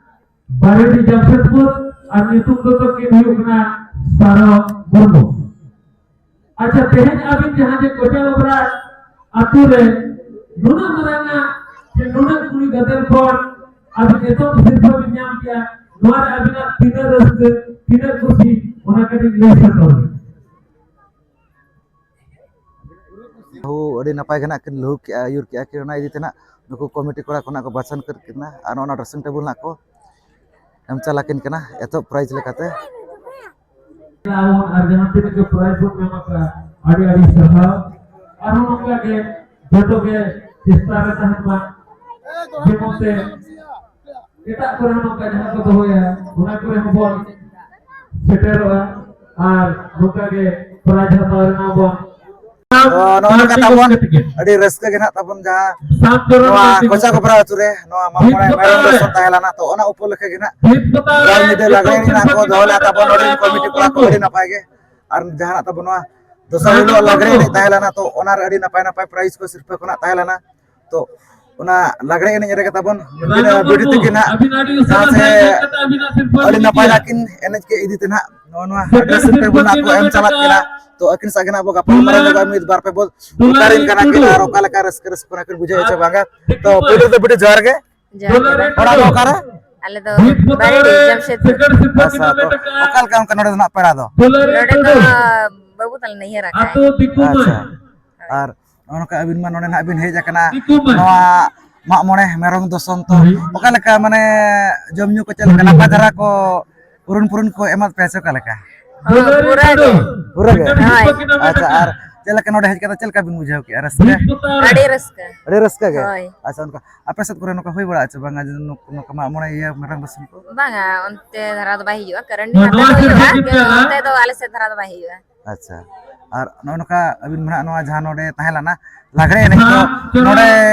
ᱵᱟᱨᱮᱰᱤ ᱡᱟᱢᱥᱮᱫᱽᱯᱩᱨ ᱟᱨ ᱧᱩᱛᱩᱢ ᱫᱚ ᱛᱟᱹᱠᱤᱱ ᱦᱩᱭᱩᱜ ᱠᱟᱱᱟ ᱥᱟᱨᱚ ᱢᱩᱨᱢᱩ᱾ ᱟᱪᱪᱷᱟ, ᱛᱮᱦᱮᱧ ᱟᱹᱵᱤᱱ ᱡᱟᱦᱟᱸ ᱡᱮ ᱠᱚᱪᱟ ᱵᱟᱵᱨᱟ ᱟᱹᱛᱩ ᱨᱮ ᱱᱩᱱᱟᱹᱜ ᱢᱟᱨᱟᱝ ᱟᱜ ᱥᱮ ᱱᱩᱱᱟᱹᱜ ᱠᱩᱲᱤ ᱜᱟᱫᱮᱞ ᱠᱷᱚᱱ ᱟᱹᱵᱤᱱ ᱮᱛᱚᱢ ᱥᱤᱨᱯᱷᱟᱹ ᱵᱤᱱ ᱧᱟᱢ ᱠᱮᱜᱼᱟ, ᱱᱚᱣᱟ ᱨᱮ ᱟᱹᱵᱤᱱᱟᱜ ᱛᱤᱱᱟᱹᱜ ᱨᱟᱹᱥᱠᱟᱹ, ᱛᱤᱱᱟᱹᱜ ᱠᱩᱥᱤ, ᱚᱱᱟ ᱠᱟᱹᱴᱤᱡ ᱞᱟᱹᱭ ᱥᱚᱫᱚᱨ ᱵᱤᱱ᱾ ᱵᱟᱹᱦᱩ ᱟᱹᱰᱤ ᱱᱟᱯᱟᱭ ᱜᱮ ᱱᱟᱜ ᱠᱤᱱ ᱞᱩᱦᱩᱠ ᱠᱮᱜᱼᱟ, ᱟᱹᱭᱩᱨ ᱠᱮᱜᱼᱟ ᱠᱤᱱ, ᱚᱱᱟ ᱤᱫᱤ ᱛᱮ ᱱᱟᱜ ᱱᱩᱠᱩ ᱠᱚᱢᱤᱴᱤ ᱠᱚᱲᱟ ᱠᱚ ᱱᱟᱜ ᱠᱚ ᱵᱟᱪᱷᱚᱱ ᱠᱮᱫ ᱠᱤᱱᱟ ᱟᱨ ᱱᱚᱜᱼᱚ ᱱᱟ ᱰᱨᱮᱥᱤᱝ ᱴᱮᱵᱤᱞ ᱱᱟᱜ ᱠᱚ ᱮᱢ ᱪᱟᱞ ᱟᱹᱠᱤᱱ ᱠᱟᱱᱟ ᱮᱛᱚᱦᱚᱵ ᱯᱨᱟᱭᱤᱡᱽ ᱞᱮᱠᱟᱛᱮ᱾ ᱟᱨ ᱡᱟᱦᱟᱸ ᱛᱤᱱᱟᱹᱜ ᱜᱮ ᱯᱨᱟᱭᱤᱡᱽ ᱵᱚᱱ ᱧᱟᱢ ᱟᱠᱟᱫ, ᱟᱹᱰᱤ ᱟᱹᱰᱤ ᱥᱟᱨᱦᱟᱣ᱾ ᱟᱨᱦᱚᱸ ᱱᱚᱝᱠᱟ ᱜᱮ ᱡᱚᱛᱚ ᱜᱮ ᱪᱮᱥᱴᱟ ᱨᱮ ᱛᱟᱦᱮᱱ ᱢᱟ, ᱡᱮᱢᱚᱱ ᱛᱮ ᱮᱴᱟᱜ ᱠᱚᱨᱮ ᱦᱚᱸ ᱱᱚᱝᱠᱟ ᱡᱟᱦᱟᱸ ᱠᱚ ᱫᱚᱦᱚᱭᱟ, ᱚᱱᱟ ᱠᱚᱨᱮ ᱦᱚᱸᱵᱚᱱ ᱥᱮᱴᱮᱨᱚᱜᱼᱟ ᱟᱨ ᱱᱚᱝᱠᱟ ᱜᱮ ᱯᱨᱟᱭᱤᱡᱽ ᱦᱟᱛᱟᱣ ᱨᱮᱱᱟᱜ ᱵᱚᱱ᱾ ᱛᱚ ᱱᱚᱜᱼᱚ ᱱᱚᱝᱠᱟ ᱛᱟᱵᱚᱱ ᱟᱹᱰᱤ ᱨᱟᱹᱥᱠᱟᱹ ᱜᱮ ᱱᱟᱜ ᱛᱟᱵᱚᱱ ᱡᱟᱦᱟᱸ ᱱᱚᱣᱟ ᱠᱚᱪᱟ ᱠᱚᱯᱨᱟ ᱟᱹᱛᱩ ᱨᱮ ᱱᱚᱣᱟ ᱢᱟᱜ ᱢᱚᱬᱮ ᱢᱮᱨᱚᱢ ᱫᱚᱨᱥᱚᱱ ᱛᱟᱦᱮᱸ ᱞᱮᱱᱟ, ᱛᱚ ᱚᱱᱟ ᱩᱯᱚᱞᱚᱠᱠᱷᱮ ᱜᱮ ᱱᱟᱜ ᱜᱟᱲ ᱧᱤᱫᱟᱹ ᱞᱟᱜᱽᱲᱮ ᱮᱱᱮᱡ ᱱᱟᱜ ᱠᱚ ᱫᱚᱦᱚ ᱞᱮᱫᱼᱟ ᱛᱟᱵᱚᱱ ᱱᱚᱰᱮ ᱨᱮᱱ ᱠᱚᱢᱤᱴᱤ ᱠᱚᱲᱟ ᱠᱚ ᱟᱹᱰᱤ ᱱᱟᱯᱟᱭ ᱜᱮ᱾ ᱟᱨ ᱡᱟᱦᱟᱱᱟᱜ ᱛᱟᱵᱚᱱ ᱱᱚᱣᱟ ᱫᱚᱥᱟᱨ ᱦᱤᱞᱳᱜ ᱞᱟᱜᱽᱲᱮ ᱮᱱᱮᱡ ᱛᱟᱦᱮᱸ ᱞᱮᱱᱟ, ᱛᱚ ᱚᱱᱟ ᱨᱮ ᱟᱹᱰᱤ ᱱᱟᱯᱟᱭ ᱱᱟᱯᱟᱭ ᱯᱨᱟᱭᱤᱡᱽ ᱠᱚ ᱥᱤᱨᱯᱟᱹ ᱠᱚ ᱱᱟᱜ ᱛᱟᱦᱮᱸ ᱞᱮᱱᱟ᱾ ᱛᱚ ᱚᱱᱟ ᱞᱟᱜᱽᱲᱮ ᱮᱱᱮᱡ ᱨᱮᱜᱮ ᱛᱟᱵᱚᱱ ᱱᱩᱠᱤᱱ ᱵᱤᱴᱤ ᱛᱟᱹᱠᱤᱱ ᱱᱟᱜ ᱡᱟᱦᱟᱸ ᱥᱮ ᱟᱹᱰᱤ ᱱᱟᱯᱟᱭ ᱱᱟᱜ ᱠᱤᱱ ᱮᱱᱮᱡ ᱠᱮᱫ ᱤᱫᱤ ᱛᱮ ᱱᱟᱜ ᱱᱚᱜᱼᱚ ᱱᱚᱣᱟ ᱰᱨᱮᱥᱤᱝ ᱴᱮᱵᱩᱞ ᱱᱟᱜ ᱠᱚ ᱮᱢ ᱪᱟᱞᱟᱜ ᱠᱟᱱᱟ᱾ ᱛᱚ ᱟᱹᱠᱤᱱ ᱥᱟᱶ ᱜᱮ ᱱᱟᱜ ᱵᱚ ᱜᱟᱯᱟᱞ ᱢᱟᱨᱟᱣ ᱧᱚᱜᱼᱟ ᱢᱤᱫ ᱵᱟᱨ ᱯᱮ ᱵᱚ ᱚᱠᱟᱨᱮᱱ ᱠᱟᱱᱟ ᱠᱤᱱ ᱟᱨ ᱚᱠᱟ ᱞᱮᱠᱟ ᱨᱟᱹᱥᱠᱟᱹ ᱨᱟᱹᱥᱠᱟᱹ ᱠᱟᱱᱟ ᱠᱤᱱ ᱵᱩᱡᱷᱟᱹᱣ ᱦᱚᱪᱚ ᱵᱟᱝᱟ᱾ ᱛᱚ ᱯᱳᱭᱞᱳ ᱨᱮᱫᱚ ᱵᱤᱴᱤ ᱡᱚᱦᱟᱨ ᱜᱮ᱾ ᱡᱚᱦᱟᱨ ᱜᱮ᱾ ᱚᱲᱟᱜ ᱫᱚ ᱚᱠᱟᱨᱮ? ᱟᱞᱮ ᱫᱚ ᱵᱟᱭᱨᱮ ᱡᱟᱢᱥᱮᱫᱽᱯᱩᱨ᱾ ᱟᱪᱪᱷᱟ, ᱛᱚ ᱚᱠᱟ ᱞᱮᱠᱟ ᱚᱱᱠᱟ ᱱᱚᱰᱮ ᱫᱚ ᱱᱟᱜ ᱯᱮᱲᱟ ᱫᱚ? ᱱᱚᱰᱮ ᱫᱚ ᱵᱟᱹᱵᱩ ᱛᱟᱞᱮ ᱱᱟᱹᱭᱦᱟᱹᱨ ᱟᱠᱟᱫ᱾ ᱟᱪᱪᱷᱟ᱾ ᱟᱨ ᱱᱚᱜᱼᱚ ᱱᱚᱝᱠᱟ ᱟᱹᱵᱤᱱ ᱢᱟ ᱱᱚᱰᱮ ᱱᱟᱜ ᱵᱤᱱ ᱦᱮᱡ ᱟᱠᱟᱱᱟ ᱱᱚᱣᱟ ᱢᱟᱜ ᱢᱚᱬᱮ ᱢᱮᱨᱚᱢ ᱫᱚᱥᱚᱱ, ᱛᱚ ᱚᱠᱟ ᱞᱮᱠᱟ ᱢᱟᱱᱮ ᱡᱚᱢ ᱧᱩ ᱠᱚ ᱪᱮᱫ ᱞᱮᱠᱟ ᱱᱟᱯᱟᱭ ᱫᱷᱟᱨᱟ ᱠᱚ ᱯᱩᱨᱩᱱ ᱯᱩᱨᱩᱱ ᱠᱚ ᱮᱢᱟᱫ ᱯᱮᱭᱟ ᱥᱮ ᱚᱠᱟ ᱞᱮᱠᱟ? ᱦᱚᱸ, ᱯᱩᱨᱟᱹ ᱜᱮ᱾ ᱯᱩᱨᱟᱹ ᱜᱮ? ᱦᱳᱭ᱾ ᱟᱪᱪᱷᱟ, ᱟᱨ ᱪᱮᱫ ᱞᱮᱠᱟ ᱱᱚᱰᱮ ᱦᱮᱡ ᱠᱟᱛᱮ ᱪᱮᱫ ᱞᱮᱠᱟ ᱵᱤᱱ ᱵᱩᱡᱷᱟᱹᱣ ᱠᱮᱜᱼᱟ? ᱨᱟᱹᱥᱠᱟᱹ? ᱟᱹᱰᱤ ᱨᱟᱹᱥᱠᱟᱹ᱾ ᱟᱹᱰᱤ ᱨᱟᱹᱥᱠᱟᱹ ᱜᱮ? ᱦᱳᱭ᱾ ᱟᱪᱪᱷᱟ, ᱚᱱᱠᱟ ᱟᱯᱮ ᱥᱮᱫ ᱠᱚᱨᱮ ᱱᱚᱝᱠᱟ ᱦᱩᱭ ᱵᱟᱲᱟᱜᱼᱟ ᱪᱮ ᱵᱟᱝᱟ ᱡᱮ ᱱᱚ-, ᱱᱚᱝᱠᱟ ᱢᱟᱜ ᱢᱚᱬᱮ ᱤᱭᱟᱹ ᱢᱮᱨᱚᱢ ᱫᱚᱥᱚᱱ ᱠᱚ? ᱵᱟᱝᱟ, ᱚᱱᱛᱮ ᱫᱷᱟᱨᱟ ᱫᱚ ᱵᱟᱭ ᱦᱩᱭᱩᱜᱼᱟ, ᱠᱟᱨᱚᱱ ᱱᱚᱣᱟ ᱦᱟᱱᱛᱮ ᱫᱚ ᱦᱩᱭᱩᱜᱼᱟ, ᱥᱮ ᱪᱮᱫ ᱠᱟᱱᱟ? ᱱᱚᱛᱮ ᱫᱚ ᱟᱞᱮ ᱥᱮᱫ ᱫᱷᱟᱨᱟ ᱫᱚ ᱵᱟᱭ ᱦᱩᱭᱩᱜᱼᱟ᱾ ᱟᱪᱪᱷᱟ, ᱟᱨ ᱱᱚᱜᱼᱚ ᱱᱚᱝᱠᱟ ᱟᱹᱵᱤᱱ ᱢᱟ ᱱᱟᱜ ᱱᱚᱣᱟ ᱡᱟᱦᱟᱸ ᱱᱚᱰᱮ ᱛᱟᱦᱮᱸ ᱞᱮᱱᱟ ᱞᱟᱜᱽᱲᱮ ᱮᱱᱮᱡ ᱠᱚ, ᱱᱚᱰᱮ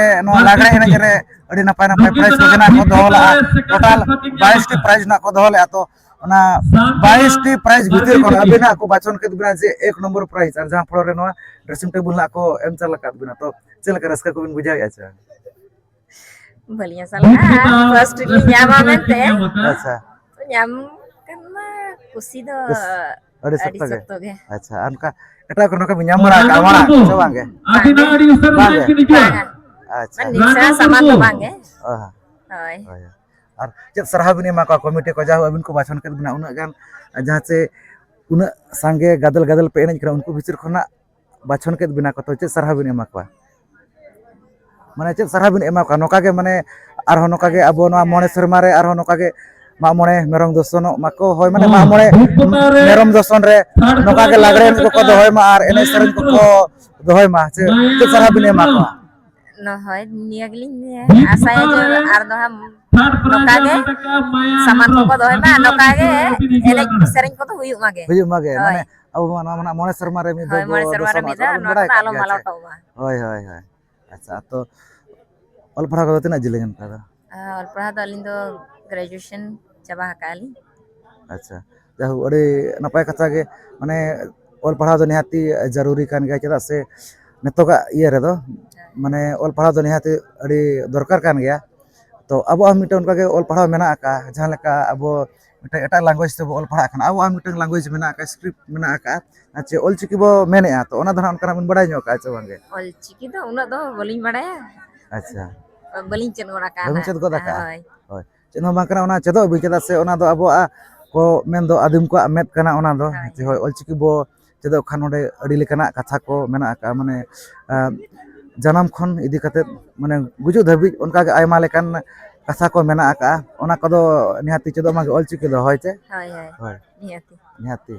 ᱱᱚᱣᱟ ᱞᱟᱜᱽᱲᱮ ᱮᱱᱮᱡ ᱨᱮ ᱟᱹᱰᱤ ᱱᱟᱯᱟᱭ ᱱᱟᱯᱟᱭ ᱯᱨᱟᱭᱤᱡᱽ ᱠᱚ ᱜᱮ ᱱᱟᱜ ᱠᱚ ᱫᱚᱦᱚ ᱞᱮᱫᱼᱟ, ᱴᱳᱴᱟᱞ ᱵᱟᱭᱤᱥ ᱴᱤ ᱯᱨᱟᱭᱤᱡᱽ ᱱᱟᱜ ᱠᱚ ᱫᱚᱦᱚ ᱞᱮᱫᱼᱟ᱾ ᱛᱚ ᱚᱱᱟ ᱵᱟᱭᱤᱥ ᱴᱤ ᱯᱨᱟᱭᱤᱡᱽ ᱵᱷᱤᱛᱤᱨ ᱠᱷᱚᱱ ᱟᱹᱵᱤᱱᱟᱜ ᱠᱚ ᱵᱟᱪᱷᱚᱱ ᱠᱮᱫ ᱵᱤᱱᱟ ᱡᱮ ᱮᱠ ᱱᱚᱢᱵᱚᱨ ᱯᱨᱟᱭᱤᱡᱽ, ᱟᱨ ᱡᱟᱦᱟᱸ ᱯᱷᱚᱲᱚ ᱨᱮ ᱱᱚᱣᱟ ᱰᱨᱮᱥᱤᱝ ᱴᱮᱵᱩᱞ ᱱᱟᱜ ᱠᱚ ᱮᱢ ᱪᱟᱞ ᱟᱠᱟᱫ ᱵᱤᱱᱟ, ᱛᱚ ᱪᱮᱫ ᱞᱮᱠᱟ ᱨᱟᱹᱥᱠᱟᱹ ᱠᱚᱵᱤᱱ ᱵᱩᱡᱷᱟᱹᱣᱮᱫᱼᱟ ᱪᱮ? ᱵᱟᱹᱞᱤᱧ ᱟᱥᱟ ᱞᱮᱫᱼᱟ ᱯᱷᱟᱨᱥᱴ ᱨᱮᱞᱤᱧ ᱧᱟᱢᱟ ᱢᱮᱱᱛᱮ᱾ ᱟᱪᱪᱷᱟ᱾ ᱛᱚ ᱧᱟᱢ ᱠᱟᱱ ᱢᱟ ᱠᱩᱥᱤ ᱫᱚ ᱵᱮᱥ, ᱟᱹᱰᱤ ᱟᱹᱰᱤ ᱥᱚᱠᱛᱚ ᱜᱮ᱾ ᱥᱚᱠᱛᱚ ᱜᱮ᱾ ᱟᱪᱪᱷᱟ, ᱟᱨ ᱚᱱᱠᱟ ᱮᱴᱟᱜ ᱠᱚᱨᱮ ᱱᱚᱝᱠᱟ ᱵᱤᱱ ᱧᱟᱢ ᱵᱟᱲᱟ ᱟᱠᱟᱫᱼᱟ ᱢᱟᱲᱟᱝ ᱥᱮ ᱵᱟᱝ ᱜᱮ? ᱵᱟᱝ ᱜᱮ᱾ ᱵᱟᱝ ᱜᱮ᱾ ᱵᱟᱝᱟ᱾ ᱟᱪᱪᱷᱟ᱾ ᱢᱟᱱᱮ ᱱᱤᱝᱥᱟ ᱥᱟᱢᱟᱱ ᱫᱚ ᱵᱟᱝ ᱜᱮ᱾ ᱚ ᱦᱚᱸ᱾ ᱦᱳᱭ᱾ ᱦᱳᱭ᱾ ᱟᱨ ᱪᱮᱫ ᱥᱟᱨᱦᱟᱣ ᱵᱤᱱ ᱮᱢᱟ ᱠᱚᱣᱟ ᱠᱚᱢᱤᱴᱤ ᱠᱚ, ᱡᱟᱦᱟᱸ ᱟᱹᱵᱤᱱ ᱠᱚ ᱵᱟᱪᱷᱚᱱ ᱠᱮᱫ ᱵᱤᱱᱟ ᱩᱱᱟᱹᱜ ᱜᱟᱱ, ᱡᱟᱦᱟᱸ ᱪᱮ ᱩᱱᱟᱹᱜ ᱥᱟᱸᱜᱮ ᱜᱟᱫᱮᱞ ᱜᱟᱫᱮᱞ ᱯᱮ ᱮᱱᱮᱡ ᱠᱟᱱᱟ, ᱩᱱᱠᱩ ᱵᱷᱤᱛᱤᱨ ᱠᱷᱚᱱᱟᱜ ᱵᱟᱪᱷᱚᱱ ᱠᱮᱫ ᱵᱤᱱᱟ ᱠᱚ, ᱛᱚ ᱪᱮᱫ ᱥᱟᱨᱦᱟᱣ ᱵᱤᱱ ᱮᱢᱟ ᱠᱚᱣᱟ? ᱢᱟᱱᱮ ᱪᱮᱫ ᱥᱟᱨᱦᱟᱣ ᱵᱤᱱ ᱮᱢᱟ ᱠᱚᱣᱟ? ᱱᱚᱝᱠᱟ ᱜᱮ ᱢᱟᱱᱮ ᱟᱨᱦᱚᱸ ᱱᱚᱝᱠᱟ ᱜᱮ ᱟᱵᱚ ᱱᱚᱣᱟ ᱢᱚᱬᱮ ᱥᱮᱨᱢᱟ ᱨᱮ ᱟᱨᱦᱚᱸ ᱱᱚᱝᱠᱟ ᱜᱮ ᱢᱟᱜ ᱢᱚᱬᱮ ᱢᱮᱨᱚᱢ ᱫᱚᱥᱚᱱᱚᱜ ᱢᱟᱠᱚ, ᱦᱳᱭ, ᱢᱟᱱᱮ ᱢᱟᱜ ᱢᱚᱬᱮ ᱢᱮᱨᱚᱢ ᱫᱚᱥᱚᱱ ᱨᱮ ᱱᱚᱝᱠᱟ ᱜᱮ ᱞᱟᱜᱽᱲᱮ ᱮᱱᱮᱡ ᱠᱚᱠᱚ ᱫᱚᱦᱚᱭ ᱢᱟ ᱟᱨ ᱮᱱᱮᱡ ᱥᱮᱨᱮᱧ ᱠᱚᱠᱚ ᱫᱚᱦᱚᱭ ᱢᱟ, ᱪᱮᱫ ᱪᱮᱫ ᱥᱟᱨᱦᱟᱣ ᱵᱤᱱ ᱮᱢᱟ ᱠᱚᱣᱟ? ᱱᱚᱜᱼᱚᱭ ᱱᱤᱭᱟᱹ ᱜᱮᱞᱤᱧ ᱟᱥᱟᱭᱟ ᱡᱮ ᱟᱨ ᱫᱚ ᱦᱟᱸᱜ ᱱᱚᱝᱠᱟ ᱜᱮ ᱥᱟᱢᱟᱱ ᱠᱚᱠᱚ ᱫᱚᱦᱚᱭ ᱢᱟ, ᱱᱚᱝᱠᱟ ᱜᱮ ᱮᱱᱮᱡ ᱥᱮᱨᱮᱧ ᱠᱚᱫᱚ ᱦᱩᱭᱩᱜ ᱢᱟ ᱜᱮ᱾ ᱦᱩᱭᱩᱜ ᱢᱟ ᱜᱮ, ᱦᱳᱭ᱾ ᱢᱟᱱᱮ ᱟᱵᱚ ᱢᱟ ᱱᱚᱣᱟ ᱢᱟ ᱱᱟᱜ ᱢᱚᱬᱮ ᱥᱮᱨᱢᱟ ᱨᱮ ᱢᱤᱫ ᱫᱷᱟᱣ ᱦᱳᱭ, ᱵᱚ ᱢᱚᱬᱮ ᱥᱮᱨᱢᱟ ᱨᱮ ᱫᱚᱥᱚᱱᱚᱜᱼᱟ, ᱢᱤᱫ ᱫᱷᱟᱣ, ᱚᱱᱟ ᱵᱚᱱ ᱱᱚᱣᱟ ᱵᱟᱲᱟᱭ ᱠᱚᱫᱚ ᱠᱟᱜ ᱟᱞᱚ ᱜᱮᱭᱟ ᱥᱮ᱾ ᱢᱟᱞᱚᱴᱚᱜ ᱢᱟ᱾ ᱦᱳᱭ, ᱦᱳᱭ, ᱦᱳᱭ᱾ ᱟᱪᱪᱷᱟ, ᱛᱚ ᱚᱞ ᱯᱟᱲᱦᱟᱣ ᱠᱚᱫᱚ ᱛᱤᱱᱟᱹᱜ ᱡᱮᱞᱮᱧ ᱮᱱ ᱛᱟᱢᱟ? ᱟᱨ ᱚᱞ ᱯᱟᱲᱦᱟᱣ ᱫᱚ ᱟᱹᱞᱤᱧ ᱫᱚ ᱜᱨᱮᱡᱩᱭᱮᱥᱚᱱ ᱪᱟᱵᱟ ᱟᱠᱟᱫᱼᱟ ᱞᱤᱧ᱾ ᱟᱪᱪᱷᱟ, ᱡᱟᱭᱦᱳᱠ, ᱟᱹᱰᱤ ᱱᱟᱯᱟᱭ ᱠᱟᱛᱷᱟ ᱜᱮ, ᱢᱟᱱᱮ ᱚᱞ ᱯᱟᱲᱦᱟᱣ ᱫᱚ ᱱᱤᱦᱟᱹᱛᱤ ᱡᱟᱹᱨᱩᱨᱤ ᱠᱟᱱ ᱜᱮᱭᱟ, ᱪᱮᱫᱟᱜ ᱥᱮ ᱱᱤᱛᱚᱜᱟᱜ ᱤᱭᱟᱹ ᱨᱮᱫᱚ, ᱢᱟᱱᱮ ᱚᱞ ᱯᱟᱲᱦᱟᱣ ᱫᱚ ᱱᱤᱦᱟᱹᱛᱤ ᱟᱹᱰᱤ ᱫᱚᱨᱠᱟᱨ ᱠᱟᱱ ᱜᱮᱭᱟ᱾ ᱛᱚ ᱟᱵᱚᱣᱟᱜ ᱦᱚᱸ ᱢᱤᱫᱴᱟᱝ ᱚᱱᱠᱟᱜᱮ ᱚᱞ ᱯᱟᱲᱦᱟᱣ ᱢᱮᱱᱟᱜ ᱟᱠᱟᱫᱼᱟ, ᱡᱟᱦᱟᱸ ᱞᱮᱠᱟ ᱟᱵᱚ ᱢᱤᱫᱴᱟᱝ ᱮᱴᱟᱜ ᱞᱮᱝᱜᱩᱭᱮᱡᱽ ᱛᱮᱵᱚ ᱚᱞ ᱯᱟᱲᱦᱟᱜ ᱠᱟᱱᱟ, ᱟᱵᱚᱣᱟᱜ ᱦᱚᱸ ᱢᱤᱫᱴᱟᱝ ᱞᱮᱝᱜᱩᱭᱮᱡᱽ ᱢᱮᱱᱟᱜ ᱟᱠᱟᱫᱼᱟ, ᱥᱠᱨᱤᱯᱴ ᱢᱮᱱᱟᱜ ᱟᱠᱟᱫᱼᱟ᱾ ᱟᱨ ᱪᱮᱫ ᱚᱞᱪᱤᱠᱤ ᱵᱚ ᱢᱮᱱᱮᱫᱼᱟ, ᱛᱚ ᱚᱱᱟ ᱫᱚ ᱱᱟᱦᱟᱜ ᱚᱱᱠᱟᱱᱟᱜ ᱵᱤᱱ ᱵᱟᱲᱟᱭ ᱧᱚᱜ ᱟᱠᱟᱫᱼᱟ ᱪᱮ ᱵᱟᱝᱜᱮ? ᱚᱞᱪᱤᱠᱤ ᱫᱚ ᱩᱱᱟᱹᱜ ᱫᱚ ᱵᱟᱹᱞᱤᱧ ᱵᱟᱲᱟᱭᱟ᱾ ᱟᱪᱪᱷᱟ᱾ ᱵᱟᱹᱞᱤᱧ ᱪᱮᱫ ᱜᱚᱫ ᱟᱠᱟᱫᱼᱟ ᱵᱟᱹᱵᱤᱱ ᱱᱟᱦᱟᱜ᱾ ᱪᱮᱫ ᱜᱚᱫ ᱟᱠᱟᱫᱼᱟ? ᱦᱳᱭ᱾ ᱦᱳᱭ, ᱪᱮᱫ ᱦᱚᱸ ᱵᱟᱝ ᱠᱟᱱᱟ, ᱚᱱᱟ ᱪᱮᱫᱚᱜ ᱵᱤᱱ, ᱪᱮᱫᱟᱜ ᱥᱮ ᱚᱱᱟ ᱫᱚ ᱟᱵᱚᱣᱟᱜ ᱠᱚ ᱢᱮᱱᱫᱚ ᱟᱹᱫᱤᱢ ᱠᱚᱣᱟᱜ ᱢᱮᱫ ᱠᱟᱱᱟ ᱚᱱᱟ ᱫᱚ᱾ ᱦᱳᱭ᱾ ᱡᱮ ᱦᱳᱭ, ᱚᱞᱪᱤᱠᱤ ᱵᱚ ᱪᱮᱫᱚᱜ ᱠᱷᱟᱱ ᱚᱸᱰᱮ ᱟᱹᱰᱤ ᱞᱮᱠᱟᱱᱟᱜ ᱠᱟᱛᱷᱟ ᱠᱚ ᱢᱮᱱᱟᱜ ᱟᱠᱟᱫᱼᱟ, ᱢᱟᱱᱮ, ᱟᱸ, ᱡᱟᱱᱟᱢ ᱠᱷᱚᱱ ᱤᱫᱤ ᱠᱟᱛᱮᱫ, ᱢᱟᱱᱮ, ᱜᱩᱡᱩᱜ ᱫᱷᱟᱹᱵᱤᱡ ᱚᱱᱠᱟᱜᱮ ᱟᱭᱢᱟ ᱞᱮᱠᱟᱱ ᱠᱟᱛᱷᱟ ᱠᱚ ᱢᱮᱱᱟᱜ ᱟᱠᱟᱫᱼᱟ, ᱚᱱᱟ ᱠᱚᱫᱚ ᱱᱤᱦᱟᱹᱛᱤ ᱪᱮᱫᱚᱜ ᱢᱟ ᱜᱮ ᱚᱞᱪᱤᱠᱤ ᱫᱚ, ᱦᱳᱭ ᱪᱮ? ᱦᱳᱭ, ᱦᱳᱭ, ᱦᱳᱭ᱾ ᱱᱤᱦᱟᱹᱛᱤ᱾ ᱱᱤᱦᱟᱹᱛᱤ᱾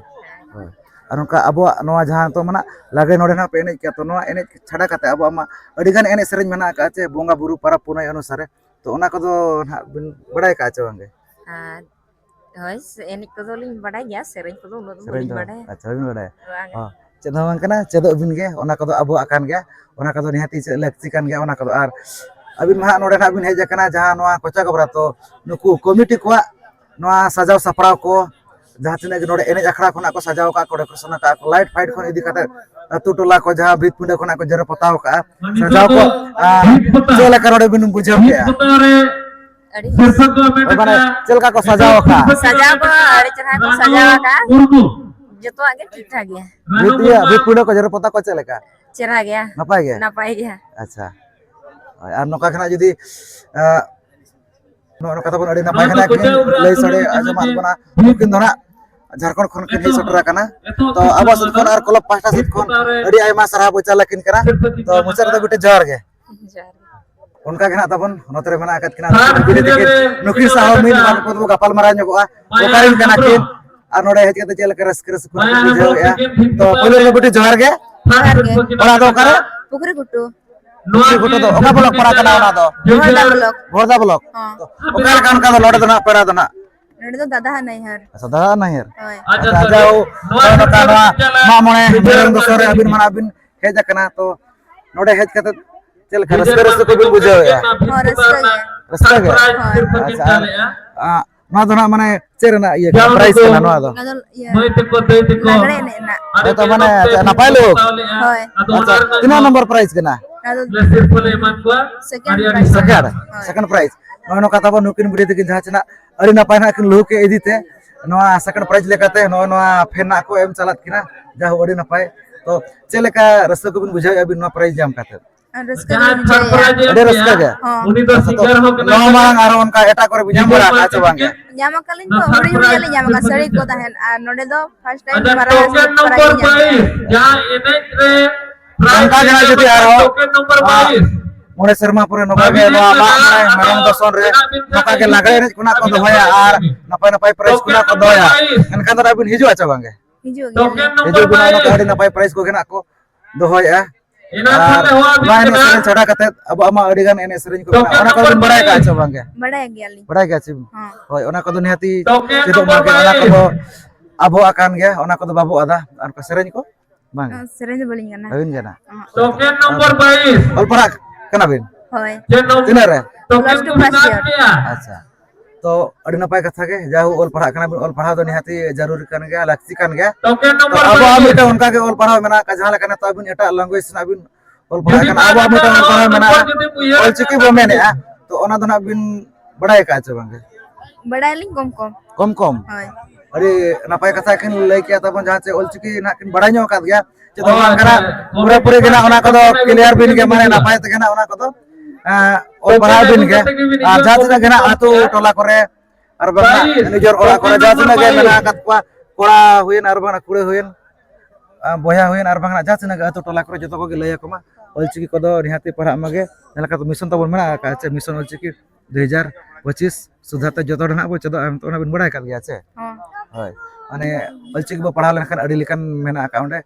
ᱦᱳᱭ᱾ ᱟᱨ ᱱᱚᱝᱠᱟ ᱟᱵᱚᱣᱟᱜ ᱱᱚᱣᱟ ᱡᱟᱦᱟᱸ ᱱᱤᱛᱚᱜ ᱢᱮᱱᱟᱜ ᱞᱟᱜᱽᱲᱮ ᱱᱚᱰᱮ ᱱᱟᱜ ᱯᱮ ᱮᱱᱮᱡ ᱠᱮᱜᱼᱟ, ᱛᱚ ᱱᱚᱣᱟ ᱮᱱᱮᱡ ᱪᱷᱟᱰᱟ ᱠᱟᱛᱮ ᱟᱵᱚᱣᱟᱜ ᱢᱟ ᱟᱹᱰᱤᱜᱟᱱ ᱮᱱᱮᱡ ᱥᱮᱨᱮᱧ ᱢᱮᱱᱟᱜ ᱟᱠᱟᱫᱼᱟ ᱪᱮ, ᱵᱚᱸᱜᱟ ᱵᱩᱨᱩ ᱯᱚᱨᱚᱵᱽ ᱯᱩᱱᱟᱹᱭ ᱚᱱᱩᱥᱟᱨᱮ, ᱛᱚ ᱚᱱᱟ ᱠᱚᱫᱚ ᱱᱟᱦᱟᱜ ᱵᱤᱱ ᱵᱟᱲᱟᱭ ᱟᱠᱟᱫᱼᱟ ᱪᱮ ᱵᱟᱝᱜᱮ? ᱟᱨ ᱦᱳᱭ, ᱥᱮ-, ᱮᱱᱮᱡ ᱠᱚᱫᱚ ᱞᱤᱧ ᱵᱟᱰᱟᱭ ᱜᱮᱭᱟ, ᱥᱮᱨᱮᱧ ᱠᱚᱫᱚ ᱩᱱᱟᱹᱜ ᱫᱚ ᱥᱮᱨᱮᱧ ᱵᱟᱹᱞᱤᱧ ᱫᱚ? ᱵᱟᱰᱟᱭᱟ᱾ ᱟᱪᱪᱷᱟ, ᱵᱟᱹᱵᱤᱱ ᱵᱟᱰᱟᱭᱟ? ᱵᱟᱝᱟ᱾ ᱦᱚᱸ, ᱪᱮᱫ ᱦᱚᱸ ᱵᱟᱝ ᱠᱟᱱᱟ, ᱪᱮᱫᱚᱜ ᱵᱤᱱ ᱜᱮ, ᱚᱱᱟ ᱠᱚᱫᱚ ᱟᱵᱚᱣᱟᱜ ᱠᱟᱱ ᱜᱮᱭᱟ, ᱚᱱᱟ ᱠᱚᱫᱚ ᱱᱤᱦᱟᱹᱛᱤ ᱪᱮᱫ ᱞᱟᱹᱠᱛᱤ ᱠᱟᱱ ᱜᱮᱭᱟ, ᱚᱱᱟ ᱠᱚᱫᱚ᱾ ᱟᱨ ᱟᱹᱵᱤᱱ ᱢᱟ ᱦᱟᱸᱜ ᱱᱚᱰᱮ ᱱᱟᱦᱟᱜ ᱵᱤᱱ ᱦᱮᱡ ᱟᱠᱟᱱᱟ, ᱡᱟᱦᱟᱸ ᱱᱚᱣᱟ ᱠᱚᱪᱟ ᱜᱚᱵᱨᱟ, ᱛᱚ ᱱᱩᱠᱩ ᱠᱚᱢᱤᱴᱤ ᱠᱚᱣᱟᱜ ᱱᱚᱣᱟ ᱥᱟᱡᱟᱣ ᱥᱟᱯᱲᱟᱣ ᱠᱚ, ᱡᱟᱦᱟᱸ ᱛᱤᱱᱟᱹᱜ ᱜᱮ ᱱᱚᱰᱮ ᱮᱱᱮᱡ ᱟᱠᱷᱲᱟ ᱠᱷᱚᱱᱟᱜ ᱠᱚ ᱥᱟᱡᱟᱣ ᱟᱠᱟᱫ ᱠᱚ, ᱰᱮᱠᱳᱨᱮᱥᱚᱱ ᱟᱠᱟᱫ ᱠᱚ, ᱞᱟᱭᱤᱴ ᱯᱷᱟᱭᱤᱴ ᱠᱷᱚᱱ ᱤᱫᱤ ᱠᱟᱛᱮ ᱟᱹᱛᱩ ᱴᱚᱞᱟ ᱠᱚ ᱡᱟᱦᱟᱸ ᱵᱷᱤᱛ ᱯᱤᱸᱰᱟᱹ ᱠᱷᱚᱱᱟᱜ ᱠᱚ ᱡᱮᱨᱮᱲ ᱯᱚᱛᱟᱣ ᱟᱠᱟᱫᱼᱟ, ᱥᱟᱡᱟᱣ ᱠᱚ, ᱟᱨ ᱪᱮᱫ ᱞᱮᱠᱟ ᱱᱚᱰᱮ ᱵᱤᱱ ᱵᱩᱡᱷᱟᱹᱣ ᱠᱮᱜᱼᱟ? ᱟᱹᱰᱤ ᱦᱳᱭ, ᱢᱟᱱᱮ ᱪᱮᱫ ᱞᱮᱠᱟ ᱠᱚ ᱥᱟᱡᱟᱣ ᱟᱠᱟᱫᱼᱟ? ᱥᱟᱡᱟᱣ ᱠᱚ ᱟᱹᱰᱤ ᱪᱮᱦᱨᱟ ᱠᱚ ᱥᱟᱡᱟᱣ ᱟᱠᱟᱫᱼᱟ᱾ ᱡᱚᱛᱚᱣᱟᱜ ᱜᱮ ᱴᱷᱤᱠ ᱴᱷᱟᱠ ᱜᱮᱭᱟ᱾ ᱵᱷᱤᱛ, ᱤᱭᱟᱹ, ᱵᱷᱤᱛ ᱯᱤᱸᱰᱟᱹ ᱠᱚ ᱡᱮᱨᱮᱲ ᱯᱚᱛᱟᱣ ᱠᱚ ᱪᱮᱫ ᱞᱮᱠᱟ? ᱪᱮᱦᱨᱟ ᱜᱮᱭᱟ᱾ ᱱᱟᱯᱟᱭ ᱜᱮ? ᱱᱟᱯᱟᱭ ᱜᱮᱭᱟ᱾ ᱟᱪᱪᱷᱟ᱾ ᱦᱳᱭ, ᱟᱨ ᱱᱚᱝᱠᱟ ᱜᱮ ᱱᱟᱜ ᱡᱩᱫᱤ, ᱟᱸ, ᱱᱚᱜᱼᱚ ᱱᱚᱝᱠᱟ ᱛᱟᱵᱚᱱ ᱟᱹᱰᱤ ᱱᱟᱯᱟᱭ ᱜᱮ ᱱᱟᱜ ᱠᱤᱱ ᱞᱟᱹᱭ ᱥᱟᱰᱮ ᱟᱸᱡᱚᱢᱟᱫ ᱵᱚᱱᱟ, ᱱᱩᱠᱤᱱ ᱫᱚ ᱱᱟᱜ ᱡᱷᱟᱲᱠᱷᱚᱸᱰ ᱠᱷᱚᱱ ᱠᱤᱱ ᱦᱮᱡ ᱥᱮᱴᱮᱨ ᱟᱠᱟᱱᱟ᱾ ᱛᱚ ᱟᱵᱚ ᱥᱮᱫ ᱠᱷᱚᱱ ᱟᱨ ᱠᱞᱟᱵᱽ ᱯᱟᱦᱴᱟ ᱥᱮᱫ ᱠᱷᱚᱱ ᱟᱹᱰᱤ ᱟᱭᱢᱟ ᱥᱟᱨᱦᱟᱣ ᱵᱚ ᱪᱟᱞ ᱟᱹᱠᱤᱱ ᱠᱟᱱᱟ᱾ ᱛᱚ ᱢᱩᱪᱟᱹᱫ ᱨᱮᱫᱚ ᱵᱤᱴᱤ ᱡᱚᱦᱟᱨ ᱜᱮ᱾ ᱡᱚᱦᱟᱨ ᱜᱮ᱾ ᱚᱱᱠᱟ ᱜᱮ ᱱᱟᱜ ᱛᱟᱵᱚᱱ ᱱᱚᱛᱮ ᱨᱮ ᱢᱮᱱᱟᱜ ᱟᱠᱟᱫ ᱠᱤᱱᱟ ᱱᱩᱠᱤᱱ ᱠᱩᱲᱤ ᱛᱟᱹᱠᱤᱱ, ᱱᱩᱠᱤᱱ ᱥᱟᱶ ᱦᱚᱸ ᱢᱤᱫ ᱵᱟᱨ ᱠᱚ ᱜᱟᱯᱟᱞ ᱢᱟᱨᱟᱣ ᱧᱚᱜᱚᱜᱼᱟ᱾ ᱚᱠᱟᱨᱮᱱ ᱠᱟᱱᱟ ᱠᱤᱱ ᱟᱨ ᱱᱚᱰᱮ ᱦᱮᱡ ᱠᱟᱛᱮ ᱪᱮᱫ ᱞᱮᱠᱟ ᱨᱟᱹᱥᱠᱟᱹ ᱨᱟᱹᱥᱠᱟᱹ ᱠᱚ ᱵᱩᱡᱷᱟᱹᱣᱮᱫᱼᱟ᱾ ᱛᱚ ᱯᱳᱭᱞᱳ ᱨᱮ ᱵᱤᱴᱤ ᱡᱚᱦᱟᱨ ᱜᱮ᱾ ᱡᱚᱦᱟᱨ ᱜᱮ᱾ ᱚᱲᱟᱜ ᱫᱚ ᱚᱠᱟᱨᱮ? ᱯᱩᱠᱷᱨᱤ ᱜᱷᱩᱴᱩ᱾ ᱯᱩᱠᱷᱨᱤ ᱜᱷᱩᱴᱩ ᱫᱚ ᱚᱠᱟ ᱵᱞᱚᱠ ᱯᱟᱲᱟᱜ ᱠᱟᱱᱟ ᱚᱱᱟ ᱫᱚ? ᱵᱚᱦᱚᱲᱫᱟ ᱵᱞᱚᱠ᱾ ᱵᱚᱦᱚᱲᱫᱟ ᱵᱞᱚᱠ᱾ ᱦᱚᱸ᱾ ᱛᱚ ᱚᱠᱟ ᱞᱮᱠᱟ ᱚᱱᱠᱟ ᱫᱚ ᱱᱚᱰᱮ ᱫᱚ ᱱᱟᱜ ᱯᱮᱲᱟ ᱫᱚ ᱱᱟᱜ? ᱱᱚᱰᱮ ᱫᱚ ᱫᱟᱫᱟ ᱦᱟᱜ ᱱᱟᱹᱭᱦᱟᱹᱨ᱾ ᱟᱪᱪᱷᱟ, ᱫᱟᱫᱟ ᱱᱟᱹᱭᱦᱟᱹᱨ᱾ ᱦᱳᱭ᱾ ᱟᱪᱪᱷᱟ, ᱟᱪᱪᱷᱟ, ᱡᱟᱦᱳ, ᱱᱚᱜᱼᱚᱭ ᱱᱚᱝᱠᱟ ᱱᱚᱣᱟ ᱢᱟᱜ ᱢᱚᱬᱮ ᱢᱮᱨᱚᱢ ᱫᱚᱥᱚᱱ ᱨᱮ ᱟᱹᱵᱤᱱ ᱢᱟ ᱱᱟᱜ ᱵᱤᱱ ᱦᱮᱡ ᱟᱠᱟᱱᱟ, ᱛᱚ ᱱᱚᱰᱮ ᱦᱮᱡ ᱠᱟᱛᱮ ᱪᱮᱫ ᱞᱮᱠᱟ ᱨᱟᱹᱥᱠᱟᱹ, ᱨᱟᱹᱥᱠᱟᱹ ᱠᱚᱵᱤᱱ ᱵᱩᱡᱷᱟᱹᱣᱮᱫᱼᱟ? ᱦᱚᱸ, ᱨᱟᱹᱥᱠᱟᱹ ᱜᱮ᱾ ᱨᱟᱹᱥᱠᱟᱹ ᱜᱮ? ᱦᱳᱭ᱾ ᱟᱪᱪᱷᱟ, ᱟᱨ, ᱟ, ᱱᱚᱣᱟ ᱫᱚ ᱱᱟᱜ ᱢᱟᱱᱮ ᱪᱮᱫ ᱨᱮᱱᱟᱜ ᱤᱭᱟᱹ ᱠᱟᱱᱟ, ᱯᱨᱟᱭᱤᱡᱽ ᱠᱟᱱᱟ ᱱᱚᱣᱟ ᱫᱚ? ᱚᱱᱟ ᱫᱚ ᱤᱭᱟᱹ, ᱞᱟᱜᱽᱲᱮ ᱮᱱᱮᱡ ᱨᱮᱱᱟᱜ᱾ ᱦᱳᱭ, ᱛᱚ ᱢᱟᱱᱮ ᱱᱟᱯᱟᱭ ᱞᱩᱠ? ᱦᱳᱭ᱾ ᱟᱪᱪᱷᱟ, ᱛᱤᱱᱟᱹᱜ ᱱᱚᱢᱵᱚᱨ ᱯᱨᱟᱭᱤᱡᱽ ᱠᱟᱱᱟ? ᱚᱱᱟ ᱫᱚ second prize᱾ Second? ᱦᱳᱭ᱾ Second prize᱾ ᱱᱚᱜᱼᱚᱭ ᱱᱚᱝᱠᱟ ᱛᱟᱵᱚᱱ ᱱᱩᱠᱤᱱ ᱵᱩᱰᱷᱤ ᱛᱟᱹᱠᱤᱱ ᱡᱟᱦᱟᱸ ᱪᱮᱱᱟᱜ ᱟᱹᱰᱤ ᱱᱟᱯᱟᱭ ᱱᱟᱜ ᱠᱤᱱ ᱞᱩᱦᱩᱠ ᱮᱫ ᱤᱫᱤ ᱛᱮ ᱱᱚᱣᱟ second prize ᱞᱮᱠᱟᱛᱮ ᱱᱚᱜᱼᱚᱭ ᱱᱚᱣᱟ ᱯᱷᱮᱱ ᱱᱟᱜ ᱠᱚ ᱮᱢ ᱪᱟᱞᱟᱜ ᱠᱤᱱᱟ᱾ ᱡᱟᱭᱦᱳᱠ, ᱟᱹᱰᱤ ᱱᱟᱯᱟᱭ᱾ ᱛᱚ ᱪᱮᱫ ᱞᱮᱠᱟ ᱨᱟᱹᱥᱠᱟᱹ ᱠᱚᱵᱤᱱ ᱵᱩᱡᱷᱟᱹᱣᱮᱫᱼᱟ ᱟᱹᱵᱤᱱ ᱱᱚᱣᱟ ᱯᱨᱟᱭᱤᱡᱽ ᱧᱟᱢ ᱠᱟᱛᱮ? ᱟᱨ ᱨᱟᱹᱥᱠᱟᱹ ᱜᱮᱞᱤᱧ ᱵᱩᱡᱷᱟᱹᱣᱮᱫᱼᱟ᱾ ᱟᱹᱰᱤ ᱨᱟᱹᱥᱠᱟᱹ ᱜᱮ? ᱦᱚᱸ᱾ ᱟᱪᱪᱷᱟ, ᱛᱚ ᱱᱚᱣᱟ ᱢᱟᱲᱟᱝ ᱟᱨᱚ ᱚᱱᱠᱟ ᱮᱴᱟᱜ ᱠᱚᱨᱮ ᱵᱤᱱ ᱧᱟᱢ ᱵᱟᱲᱟ ᱟᱠᱟᱫᱼᱟ ᱥᱮ ᱵᱟᱝ ᱜᱮ? ᱧᱟᱢ ᱟᱠᱟᱫ ᱞᱤᱧ ᱛᱚ, ᱦᱩᱰᱤᱧ ᱦᱩᱰᱤᱧ ᱞᱤᱧ ᱧᱟᱢ ᱟᱠᱟᱫ, ᱥᱟᱹᱲᱤ ᱠᱚ ᱛᱟᱦᱮᱸᱱ, ᱟᱨ ᱱᱚᱰᱮ ᱫᱚ first time ᱢᱟᱨᱟᱝ prize ᱞᱤᱧ ᱧᱟᱢ ᱠᱮᱫᱟ᱾ ᱚᱱᱠᱟ ᱜᱮ ᱱᱟᱜ ᱡᱩᱫᱤ ᱟᱨᱦᱚᱸ, ᱟ, ᱢᱚᱬᱮ ᱥᱮᱨᱢᱟ ᱯᱚᱨᱮ ᱱᱚᱝᱠᱟ ᱜᱮ ᱱᱚᱣᱟ ᱢᱟᱜ ᱢᱚᱬᱮ ᱢᱮᱨᱚᱢ ᱫᱚᱥᱚᱱ ᱨᱮ ᱱᱚᱝᱠᱟ ᱜᱮ ᱞᱟᱜᱽᱲᱮ ᱮᱱᱮᱡ ᱠᱷᱚᱱᱟᱜ ᱠᱚ ᱫᱚᱦᱚᱭᱟ ᱟᱨ ᱱᱟᱯᱟᱭ ᱱᱟᱯᱟᱭ prize ᱠᱷᱚᱱᱟᱜ ᱠᱚ ᱫᱚᱦᱚᱭᱟ, ᱮᱱᱠᱷᱟᱱ ᱫᱚ ᱟᱹᱵᱤᱱ ᱦᱤᱡᱩᱜᱼᱟ ᱪᱮ ᱵᱟᱝ ᱜᱮ? ᱦᱤᱡᱩᱜ ᱜᱮᱭᱟᱞᱤᱧ᱾ ᱦᱤᱡᱩᱜ ᱵᱤᱱ, ᱱᱚᱝᱠᱟ ᱟᱹᱰᱤ ᱱᱟᱯᱟᱭ prize ᱠᱚᱜᱮ ᱱᱟᱜ ᱠᱚ ᱫᱚᱦᱚᱭᱮᱫᱼᱟ᱾ ᱟᱨ ᱱᱚᱣᱟ ᱮᱱᱮᱡ ᱥᱮᱨᱮᱧ ᱪᱷᱟᱰᱟ ᱠᱟᱛᱮ ᱟᱵᱚᱣᱟᱜ ᱢᱟ ᱟᱹᱰᱤ ᱜᱟᱱ ᱮᱱᱮᱡ ᱥᱮᱨᱮᱧ ᱠᱚ ᱢᱮᱱᱟᱜᱼᱟ, ᱚᱱᱟ ᱠᱚ ᱵᱤᱱ ᱵᱟᱲᱟᱭ ᱟᱠᱟᱫᱼᱟ ᱪᱮ ᱵᱟᱝ ᱜᱮ? ᱵᱟᱲᱟᱭ ᱜᱮᱭᱟᱞᱤᱧ᱾ ᱵᱟᱲᱟᱭ ᱜᱮᱭᱟ ᱪᱮ? ᱦᱚᱸ᱾ ᱦᱳᱭ, ᱚᱱᱟ ᱠᱚᱫᱚ ᱱᱤᱦᱟᱹᱛᱤ ᱪᱮᱫᱚᱜ ᱢᱟ ᱜᱮ, ᱚᱱᱟ ᱠᱚᱫᱚ ᱟᱵᱚᱣᱟᱜ ᱠᱟᱱ ᱜᱮᱭᱟ, ᱚᱱᱟ ᱠᱚᱫᱚ ᱵᱟᱵᱚ ᱟᱫᱟ᱾ ᱟᱨ ᱚᱱᱠᱟ ᱥᱮᱨᱮᱧ ᱠᱚ? ᱵᱟᱝ᱾ ᱚ, ᱥᱮᱨᱮᱧ ᱫᱚ ᱵᱟᱹᱞᱤᱧ ᱜᱟᱱᱟ᱾ ᱵᱟᱹᱵᱤᱱ ᱜᱟᱱᱟ? ᱚᱦᱚᱸ᱾ ᱚᱞ ᱯᱟᱲᱦᱟᱜ ᱠᱟᱱᱟ ᱵᱤᱱ? ᱦᱳᱭ᱾ ᱛᱤᱱᱟᱹᱜ ᱨᱮ? Plus two first year᱾ ᱟᱪᱪᱷᱟ᱾ ᱛᱚ ᱟᱹᱰᱤ ᱱᱟᱯᱟᱭ ᱠᱟᱛᱷᱟ ᱜᱮ, ᱡᱟᱭᱦᱳᱠ, ᱚᱞ ᱯᱟᱲᱦᱟᱜ ᱠᱟᱱᱟ ᱵᱤᱱ, ᱚᱞ ᱯᱟᱲᱦᱟᱣ ᱫᱚ ᱱᱤᱦᱟᱹᱛᱤ ᱡᱟᱹᱨᱩᱨᱤ ᱠᱟᱱ ᱜᱮᱭᱟ, ᱞᱟᱹᱠᱛᱤ ᱠᱟᱱ ᱜᱮᱭᱟ᱾ ᱛᱚ ᱟᱵᱚᱣᱟᱜ ᱢᱤᱫᱴᱟᱝ ᱚᱱᱠᱟ ᱜᱮ ᱚᱞ ᱯᱟᱲᱦᱟᱣ ᱢᱮᱱᱟᱜ ᱟᱠᱟᱫ, ᱡᱟᱦᱟᱸ ᱞᱮᱠᱟ ᱱᱤᱛᱚᱜ ᱟᱹᱵᱤᱱ ᱮᱴᱟᱜ language ᱨᱮᱱᱟᱜ ᱵᱤᱱ ᱚᱞ ᱯᱟᱲᱦᱟᱜ ᱠᱟᱱᱟ, ᱟᱵᱚᱣᱟᱜ ᱢᱤᱫᱴᱟᱝ ᱚᱞ ᱯᱟᱲᱦᱟᱣ ᱢᱮᱱᱟᱜᱼᱟ, ᱚᱞᱪᱤᱠᱤ ᱵᱚ ᱢᱮᱱᱮᱫᱼᱟ, ᱛᱚ ᱚᱱᱟ ᱫᱚ ᱱᱟᱜ ᱵᱤᱱ ᱵᱟᱲᱟᱭ ᱟᱠᱟᱫᱼᱟ ᱪᱮ ᱵᱟᱝ ᱜᱮ? ᱵᱟᱲᱟᱭᱟᱞᱤᱧ ᱠᱚᱢ ᱠᱚᱢ᱾ ᱠᱚᱢ ᱠᱚᱢ? ᱦᱳᱭ᱾ ᱟᱹᱰᱤ ᱱᱟᱯᱟᱭ ᱠᱟᱛᱷᱟ ᱠᱤᱱ ᱞᱟᱹᱭ ᱠᱮᱜᱼᱟ ᱛᱟᱵᱚᱱ, ᱡᱟᱦᱟᱸ ᱪᱮ ᱚᱞᱪᱤᱠᱤ ᱱᱟᱜ ᱠᱤᱱ ᱵᱟᱲᱟᱭ ᱧᱚᱜ ᱟᱠᱟᱫ ᱜᱮᱭᱟ, ᱪᱮᱫ ᱫᱚ ᱵᱟᱝ ᱠᱟᱱᱟ, ᱯᱩᱨᱟᱹ ᱯᱩᱨᱤ ᱜᱮ ᱱᱟᱜ ᱚᱱᱟ ᱠᱚᱫᱚ clear ᱵᱤᱱ ᱜᱮ, ᱢᱟᱱᱮ ᱱᱟᱯᱟᱭ ᱛᱮᱜᱮ ᱱᱟᱜ ᱚᱱᱟ ᱠᱚᱫᱚ, ᱮᱸ, ᱚᱞ ᱯᱟᱲᱦᱟᱣ ᱵᱤᱱ ᱜᱮ᱾ ᱟᱨ ᱡᱟᱦᱟᱸ ᱛᱤᱱᱟᱹᱜ ᱜᱮ ᱱᱟᱜ ᱟᱹᱛᱩ ᱴᱚᱞᱟ ᱠᱚᱨᱮ ᱟᱨ ᱵᱟᱝ ᱱᱟᱜ ᱱᱤᱡᱮᱨ ᱚᱲᱟᱜ ᱠᱚᱨᱮ ᱡᱟᱦᱟᱸ ᱛᱤᱱᱟᱹᱜ ᱜᱮ ᱢᱮᱱᱟᱜ ᱟᱠᱟᱫ ᱠᱚᱣᱟ, ᱠᱚᱲᱟ ᱦᱩᱭᱮᱱ ᱟᱨ ᱵᱟᱝ ᱠᱩᱲᱤ ᱦᱩᱭᱮᱱ, ᱵᱚᱭᱦᱟ ᱦᱩᱭᱮᱱ ᱟᱨ ᱵᱟᱝ ᱱᱟᱜ ᱡᱟᱦᱟᱸ ᱛᱤᱱᱟᱹᱜ ᱟᱹᱛᱩ ᱴᱚᱞᱟ ᱠᱚᱨᱮ ᱡᱚᱛᱚ ᱠᱚᱜᱮ ᱞᱟᱹᱭ ᱟᱠᱚ ᱢᱟ, ᱚᱞᱪᱤᱠᱤ ᱠᱚᱫᱚ ᱱᱤᱦᱟᱹᱛᱤ ᱯᱟᱲᱦᱟᱜ ᱢᱟᱜᱮ᱾ ᱡᱟᱦᱟᱸ ᱞᱮᱠᱟ ᱢᱤᱥᱚᱱ ᱛᱟᱵᱚᱱ ᱢᱮᱱᱟᱜ ᱟᱠᱟᱫ ᱪᱮ, ᱢᱤᱥᱚᱱ ᱚᱞᱪᱤᱠᱤ ᱫᱩ ᱦᱟᱡᱟᱨ ᱯᱚᱸᱪᱤᱥ ᱥᱩᱫᱷᱟᱹ ᱛᱮ ᱡᱚᱛᱚ ᱦᱚᱲ ᱱᱟᱜ ᱵᱚ ᱪᱮᱫᱚᱜᱼᱟ, ᱚᱱᱟ ᱵᱤᱱ ᱵᱟᱲᱟᱭ ᱟᱠᱟᱫ ᱜᱮᱭᱟ ᱪᱮ? ᱦᱚᱸ᱾ ᱦᱳᱭ, ᱢᱟᱱᱮ ᱚᱞᱪᱤᱠᱤ ᱵᱚ ᱯᱟᱲᱦᱟᱣ ᱞᱮᱱᱠᱷᱟᱱ ᱟᱹᱰᱤ ᱞᱮᱠᱟᱱ ᱢᱮᱱᱟᱜ ᱟᱠᱟᱫ ᱚᱸᱰᱮ,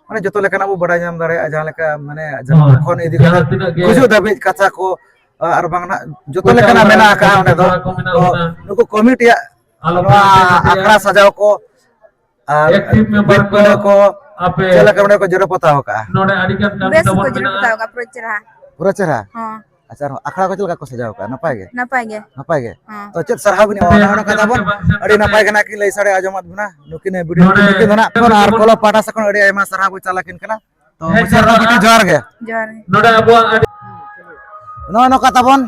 ᱢᱟᱱᱮ ᱡᱚᱛᱚ ᱞᱮᱠᱟᱱᱟᱜ ᱵᱚ ᱵᱟᱲᱟᱭ ᱧᱟᱢ ᱫᱟᱲᱮᱭᱟᱜᱼᱟ, ᱡᱟᱦᱟᱸ ᱞᱮᱠᱟ ᱢᱟᱱᱮ ᱡᱟᱱᱟᱢ ᱠᱷᱚᱱ ᱤᱫᱤ ᱠᱟᱛᱮ ᱜᱩᱡᱩᱜ ᱫᱷᱟᱹᱵᱤᱡ ᱠᱟᱛᱷᱟ ᱠᱚ, ᱟᱨ ᱵᱟᱝ ᱱᱟᱜ ᱡᱚᱛᱚ ᱞᱮᱠᱟᱱᱟᱜ ᱢᱮᱱᱟᱜ ᱟᱠᱟᱫ ᱚᱸᱰᱮ ᱫᱚ᱾ ᱛᱚ ᱱᱩᱠᱩ ᱠᱚᱢᱤᱴᱤᱭᱟᱜ ᱱᱚᱣᱟ ᱟᱠᱷᱲᱟ ᱥᱟᱡᱟᱣ ᱠᱚ ᱟᱨ ᱵᱤᱨ ᱯᱤᱸᱰᱟᱹ ᱠᱚ, ᱪᱮᱫ ᱞᱮᱠᱟ ᱚᱸᱰᱮ ᱠᱚ ᱡᱮᱨᱮᱲ ᱯᱚᱛᱟᱣ ᱟᱠᱟᱫᱼᱟ? ᱵᱮᱥ ᱠᱚ ᱡᱮᱨᱮᱲ ᱯᱚᱛᱟᱣ ᱟᱠᱟᱫᱼᱟ, ᱯᱩᱨᱟᱹ ᱪᱮᱦᱨᱟ᱾ ᱯᱩᱨᱟᱹ ᱪᱮᱦᱨᱟ? ᱦᱚᱸ᱾ ᱟᱪᱪᱷᱟ, ᱟᱨ ᱟᱠᱷᱲᱟ ᱠᱚ ᱪᱮᱫ ᱞᱮᱠᱟ ᱠᱚ ᱥᱟᱡᱟᱣ ᱟᱠᱟᱫᱼᱟ? ᱱᱟᱯᱟᱭ ᱜᱮ? ᱱᱟᱯᱟᱭ ᱜᱮ᱾ ᱱᱟᱯᱟᱭ ᱜᱮ? ᱦᱚᱸ᱾ ᱛᱚ ᱪᱮᱫ ᱥᱟᱨᱦᱟᱣ ᱵᱤᱱ ᱮᱢᱟ ᱚᱱᱟ ᱠᱟᱛᱷᱟ ᱵᱚᱱ? ᱟᱹᱰᱤ ᱱᱟᱯᱟᱭ ᱜᱮ ᱱᱟᱜ ᱠᱤᱱ ᱞᱟᱹᱭ ᱥᱟᱰᱮ ᱟᱸᱡᱚᱢᱟᱫ ᱵᱚᱱᱟ᱾ ᱱᱩᱠᱤᱱ ᱵᱤᱰᱤᱭᱳ ᱱᱩᱠᱤᱱ ᱫᱚ ᱱᱟᱜ ᱠᱷᱚᱱ ᱟᱨ ᱠᱚᱞᱚᱵ ᱯᱟᱦᱴᱟ ᱥᱮᱫ ᱠᱷᱚᱱ ᱟᱹᱰᱤ ᱟᱭᱢᱟ ᱥᱟᱨᱦᱟᱣ ᱵᱚᱱ ᱪᱟᱞ ᱟᱹᱠᱤᱱ ᱠᱟᱱᱟ᱾ ᱛᱚ ᱢᱩᱪᱟᱹᱫ ᱨᱮ ᱡᱚᱦᱟᱨ ᱜᱮ᱾ ᱡᱚᱦᱟᱨ ᱜᱮ᱾ ᱱᱚᱰᱮ ᱟᱵᱚᱣᱟᱜ ᱟᱹᱰᱤ ᱱᱚᱜᱼᱚ ᱱᱚᱝᱠᱟ ᱛᱟᱵᱚᱱ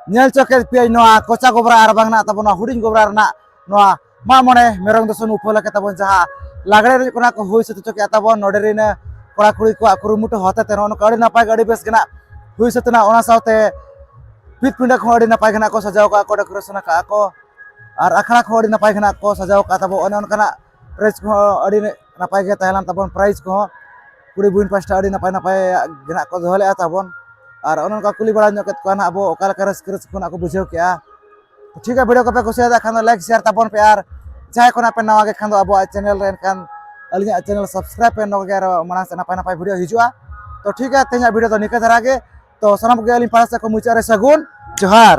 ᱧᱮᱞ ᱪᱚ ᱠᱮᱫ ᱯᱮᱭᱟᱧ ᱱᱚᱣᱟ ᱠᱚᱪᱟ ᱜᱚᱵᱨᱟ ᱟᱨ ᱵᱟᱝ ᱱᱟᱜ ᱛᱟᱵᱚᱱ ᱱᱚᱣᱟ ᱦᱩᱰᱤᱧ ᱜᱚᱵᱨᱟ ᱨᱮᱱᱟᱜ ᱱᱚᱣᱟ ᱢᱟᱜ ᱢᱚᱬᱮ ᱢᱮᱨᱚᱢ ᱫᱚᱥᱚᱱ ᱩᱯᱟᱹᱞ ᱟᱠᱟᱫ ᱛᱟᱵᱚᱱ ᱡᱟᱦᱟᱸ ᱞᱟᱜᱽᱲᱮ ᱮᱱᱮᱡ ᱠᱚ ᱱᱟᱜ ᱠᱚ ᱦᱩᱭ ᱥᱟᱹᱛ ᱦᱚᱪᱚ ᱠᱮᱫᱼᱟ ᱛᱟᱵᱚᱱ ᱱᱚᱰᱮ ᱨᱮᱱ ᱠᱚᱲᱟ ᱠᱩᱲᱤ ᱠᱚᱣᱟᱜ ᱠᱩᱨᱩᱢᱩᱴᱩ ᱦᱚᱛᱮ ᱛᱮ ᱱᱚᱜᱼᱚ ᱱᱚᱝᱠᱟ ᱟᱹᱰᱤ ᱱᱟᱯᱟᱭ ᱜᱮ ᱟᱹᱰᱤ ᱵᱮᱥ ᱜᱮ ᱱᱟᱜ ᱦᱩᱭ ᱥᱟᱹᱛ ᱮᱱᱟ᱾ ᱚᱱᱟ ᱥᱟᱶᱛᱮ ᱯᱤᱛ ᱯᱤᱸᱰᱟᱹ ᱠᱚᱦᱚᱸ ᱟᱹᱰᱤ ᱱᱟᱯᱟᱭ ᱜᱮ ᱱᱟᱜ ᱠᱚ ᱥᱟᱡᱟᱣ ᱠᱟᱜᱼᱟ ᱠᱚ, ᱰᱮᱠᱳᱨᱮᱥᱚᱱ ᱟᱠᱟᱜᱼᱟ ᱠᱚ᱾ ᱟᱨ ᱟᱠᱷᱲᱟ ᱠᱚᱦᱚᱸ ᱟᱹᱰᱤ ᱱᱟᱯᱟᱭ ᱜᱮ ᱱᱟᱜ ᱠᱚ ᱥᱟᱡᱟᱣ ᱟᱠᱟᱫ ᱛᱟᱵᱚᱱ᱾ ᱚᱱᱮ ᱚᱱᱠᱟᱱᱟᱜ ᱯᱨᱟᱭᱤᱡᱽ ᱠᱚᱦᱚᱸ ᱟᱹᱰᱤ ᱱᱟᱯᱟᱭ ᱜᱮ ᱛᱟᱦᱮᱸ ᱞᱮᱱ ᱛᱟᱵᱚᱱ, ᱯᱨᱟᱭᱤᱡᱽ ᱠᱚᱦᱚᱸ ᱠᱩᱲᱤ ᱵᱚᱦᱤᱱ ᱯᱟᱥᱴᱟ ᱟᱹᱰᱤ ᱱᱟᱯᱟᱭ ᱱᱟᱯᱟᱭ ᱜᱮ ᱱᱟᱜ ᱠᱚ ᱫᱚᱦᱚ ᱞᱮᱫᱼᱟ ᱛᱟᱵᱚᱱ᱾ ᱟᱨ ᱚᱱᱮ ᱚᱱᱠᱟ ᱠᱩᱞᱤ ᱵᱟᱲᱟ ᱧᱚᱜ ᱠᱮᱫ ᱠᱚᱣᱟ ᱱᱟᱜ ᱟᱵᱚ ᱚᱠᱟ ᱞᱮᱠᱟ ᱨᱟᱹᱥᱠᱟᱹ ᱨᱟᱹᱥᱠᱟᱹ ᱠᱷᱚᱱᱟᱜ ᱠᱚ ᱵᱩᱡᱷᱟᱹᱣ ᱠᱮᱜᱼᱟ᱾ ᱴᱷᱤᱠ ᱜᱮᱭᱟ, ᱵᱷᱤᱰᱤᱭᱳ ᱠᱚᱯᱮ ᱠᱩᱥᱤᱭᱟᱫᱟ ᱠᱷᱟᱱ ᱫᱚ ᱞᱟᱭᱤᱠ ᱥᱮᱭᱟᱨ ᱛᱟᱵᱚᱱ ᱯᱮ, ᱟᱨ ᱡᱟᱦᱟᱸᱭ ᱠᱷᱚᱱᱟᱜ ᱯᱮ ᱱᱟᱣᱟ ᱜᱮ ᱠᱷᱟᱱ ᱫᱚ ᱟᱵᱚᱣᱟᱜ ᱪᱮᱱᱮᱞ ᱨᱮ ᱮᱱᱠᱷᱟᱱ ᱟᱹᱞᱤᱧᱟᱜ ᱪᱮᱱᱮᱞ ᱥᱟᱵᱥᱠᱨᱟᱭᱤᱵ ᱯᱮ, ᱱᱚᱝᱠᱟ ᱜᱮ ᱟᱨᱚ ᱢᱟᱲᱟᱝ ᱥᱮᱫ ᱱᱟᱯᱟᱭ ᱱᱟᱯᱟᱭ ᱵᱷᱤᱰᱤᱭᱳ ᱦᱤᱡᱩᱜᱼᱟ᱾ ᱛᱚ ᱴᱷᱤᱠ ᱜᱮᱭᱟ, ᱛᱮᱦᱮᱧᱟᱜ ᱵᱷᱤᱰᱤᱭᱳ ᱫᱚ ᱱᱤᱝᱠᱟᱹ ᱫᱷᱟᱨᱟ ᱜᱮ᱾ ᱛᱚ ᱥᱟᱱᱟᱢ ᱠᱚᱜᱮ ᱟᱹᱞᱤᱧ ᱯᱟᱦᱴᱟ ᱥᱮᱫ ᱠᱷᱚᱱ ᱢᱩᱪᱟᱹᱫ ᱨᱮ ᱥᱟᱹᱜᱩᱱ ᱡᱚᱦᱟᱨ᱾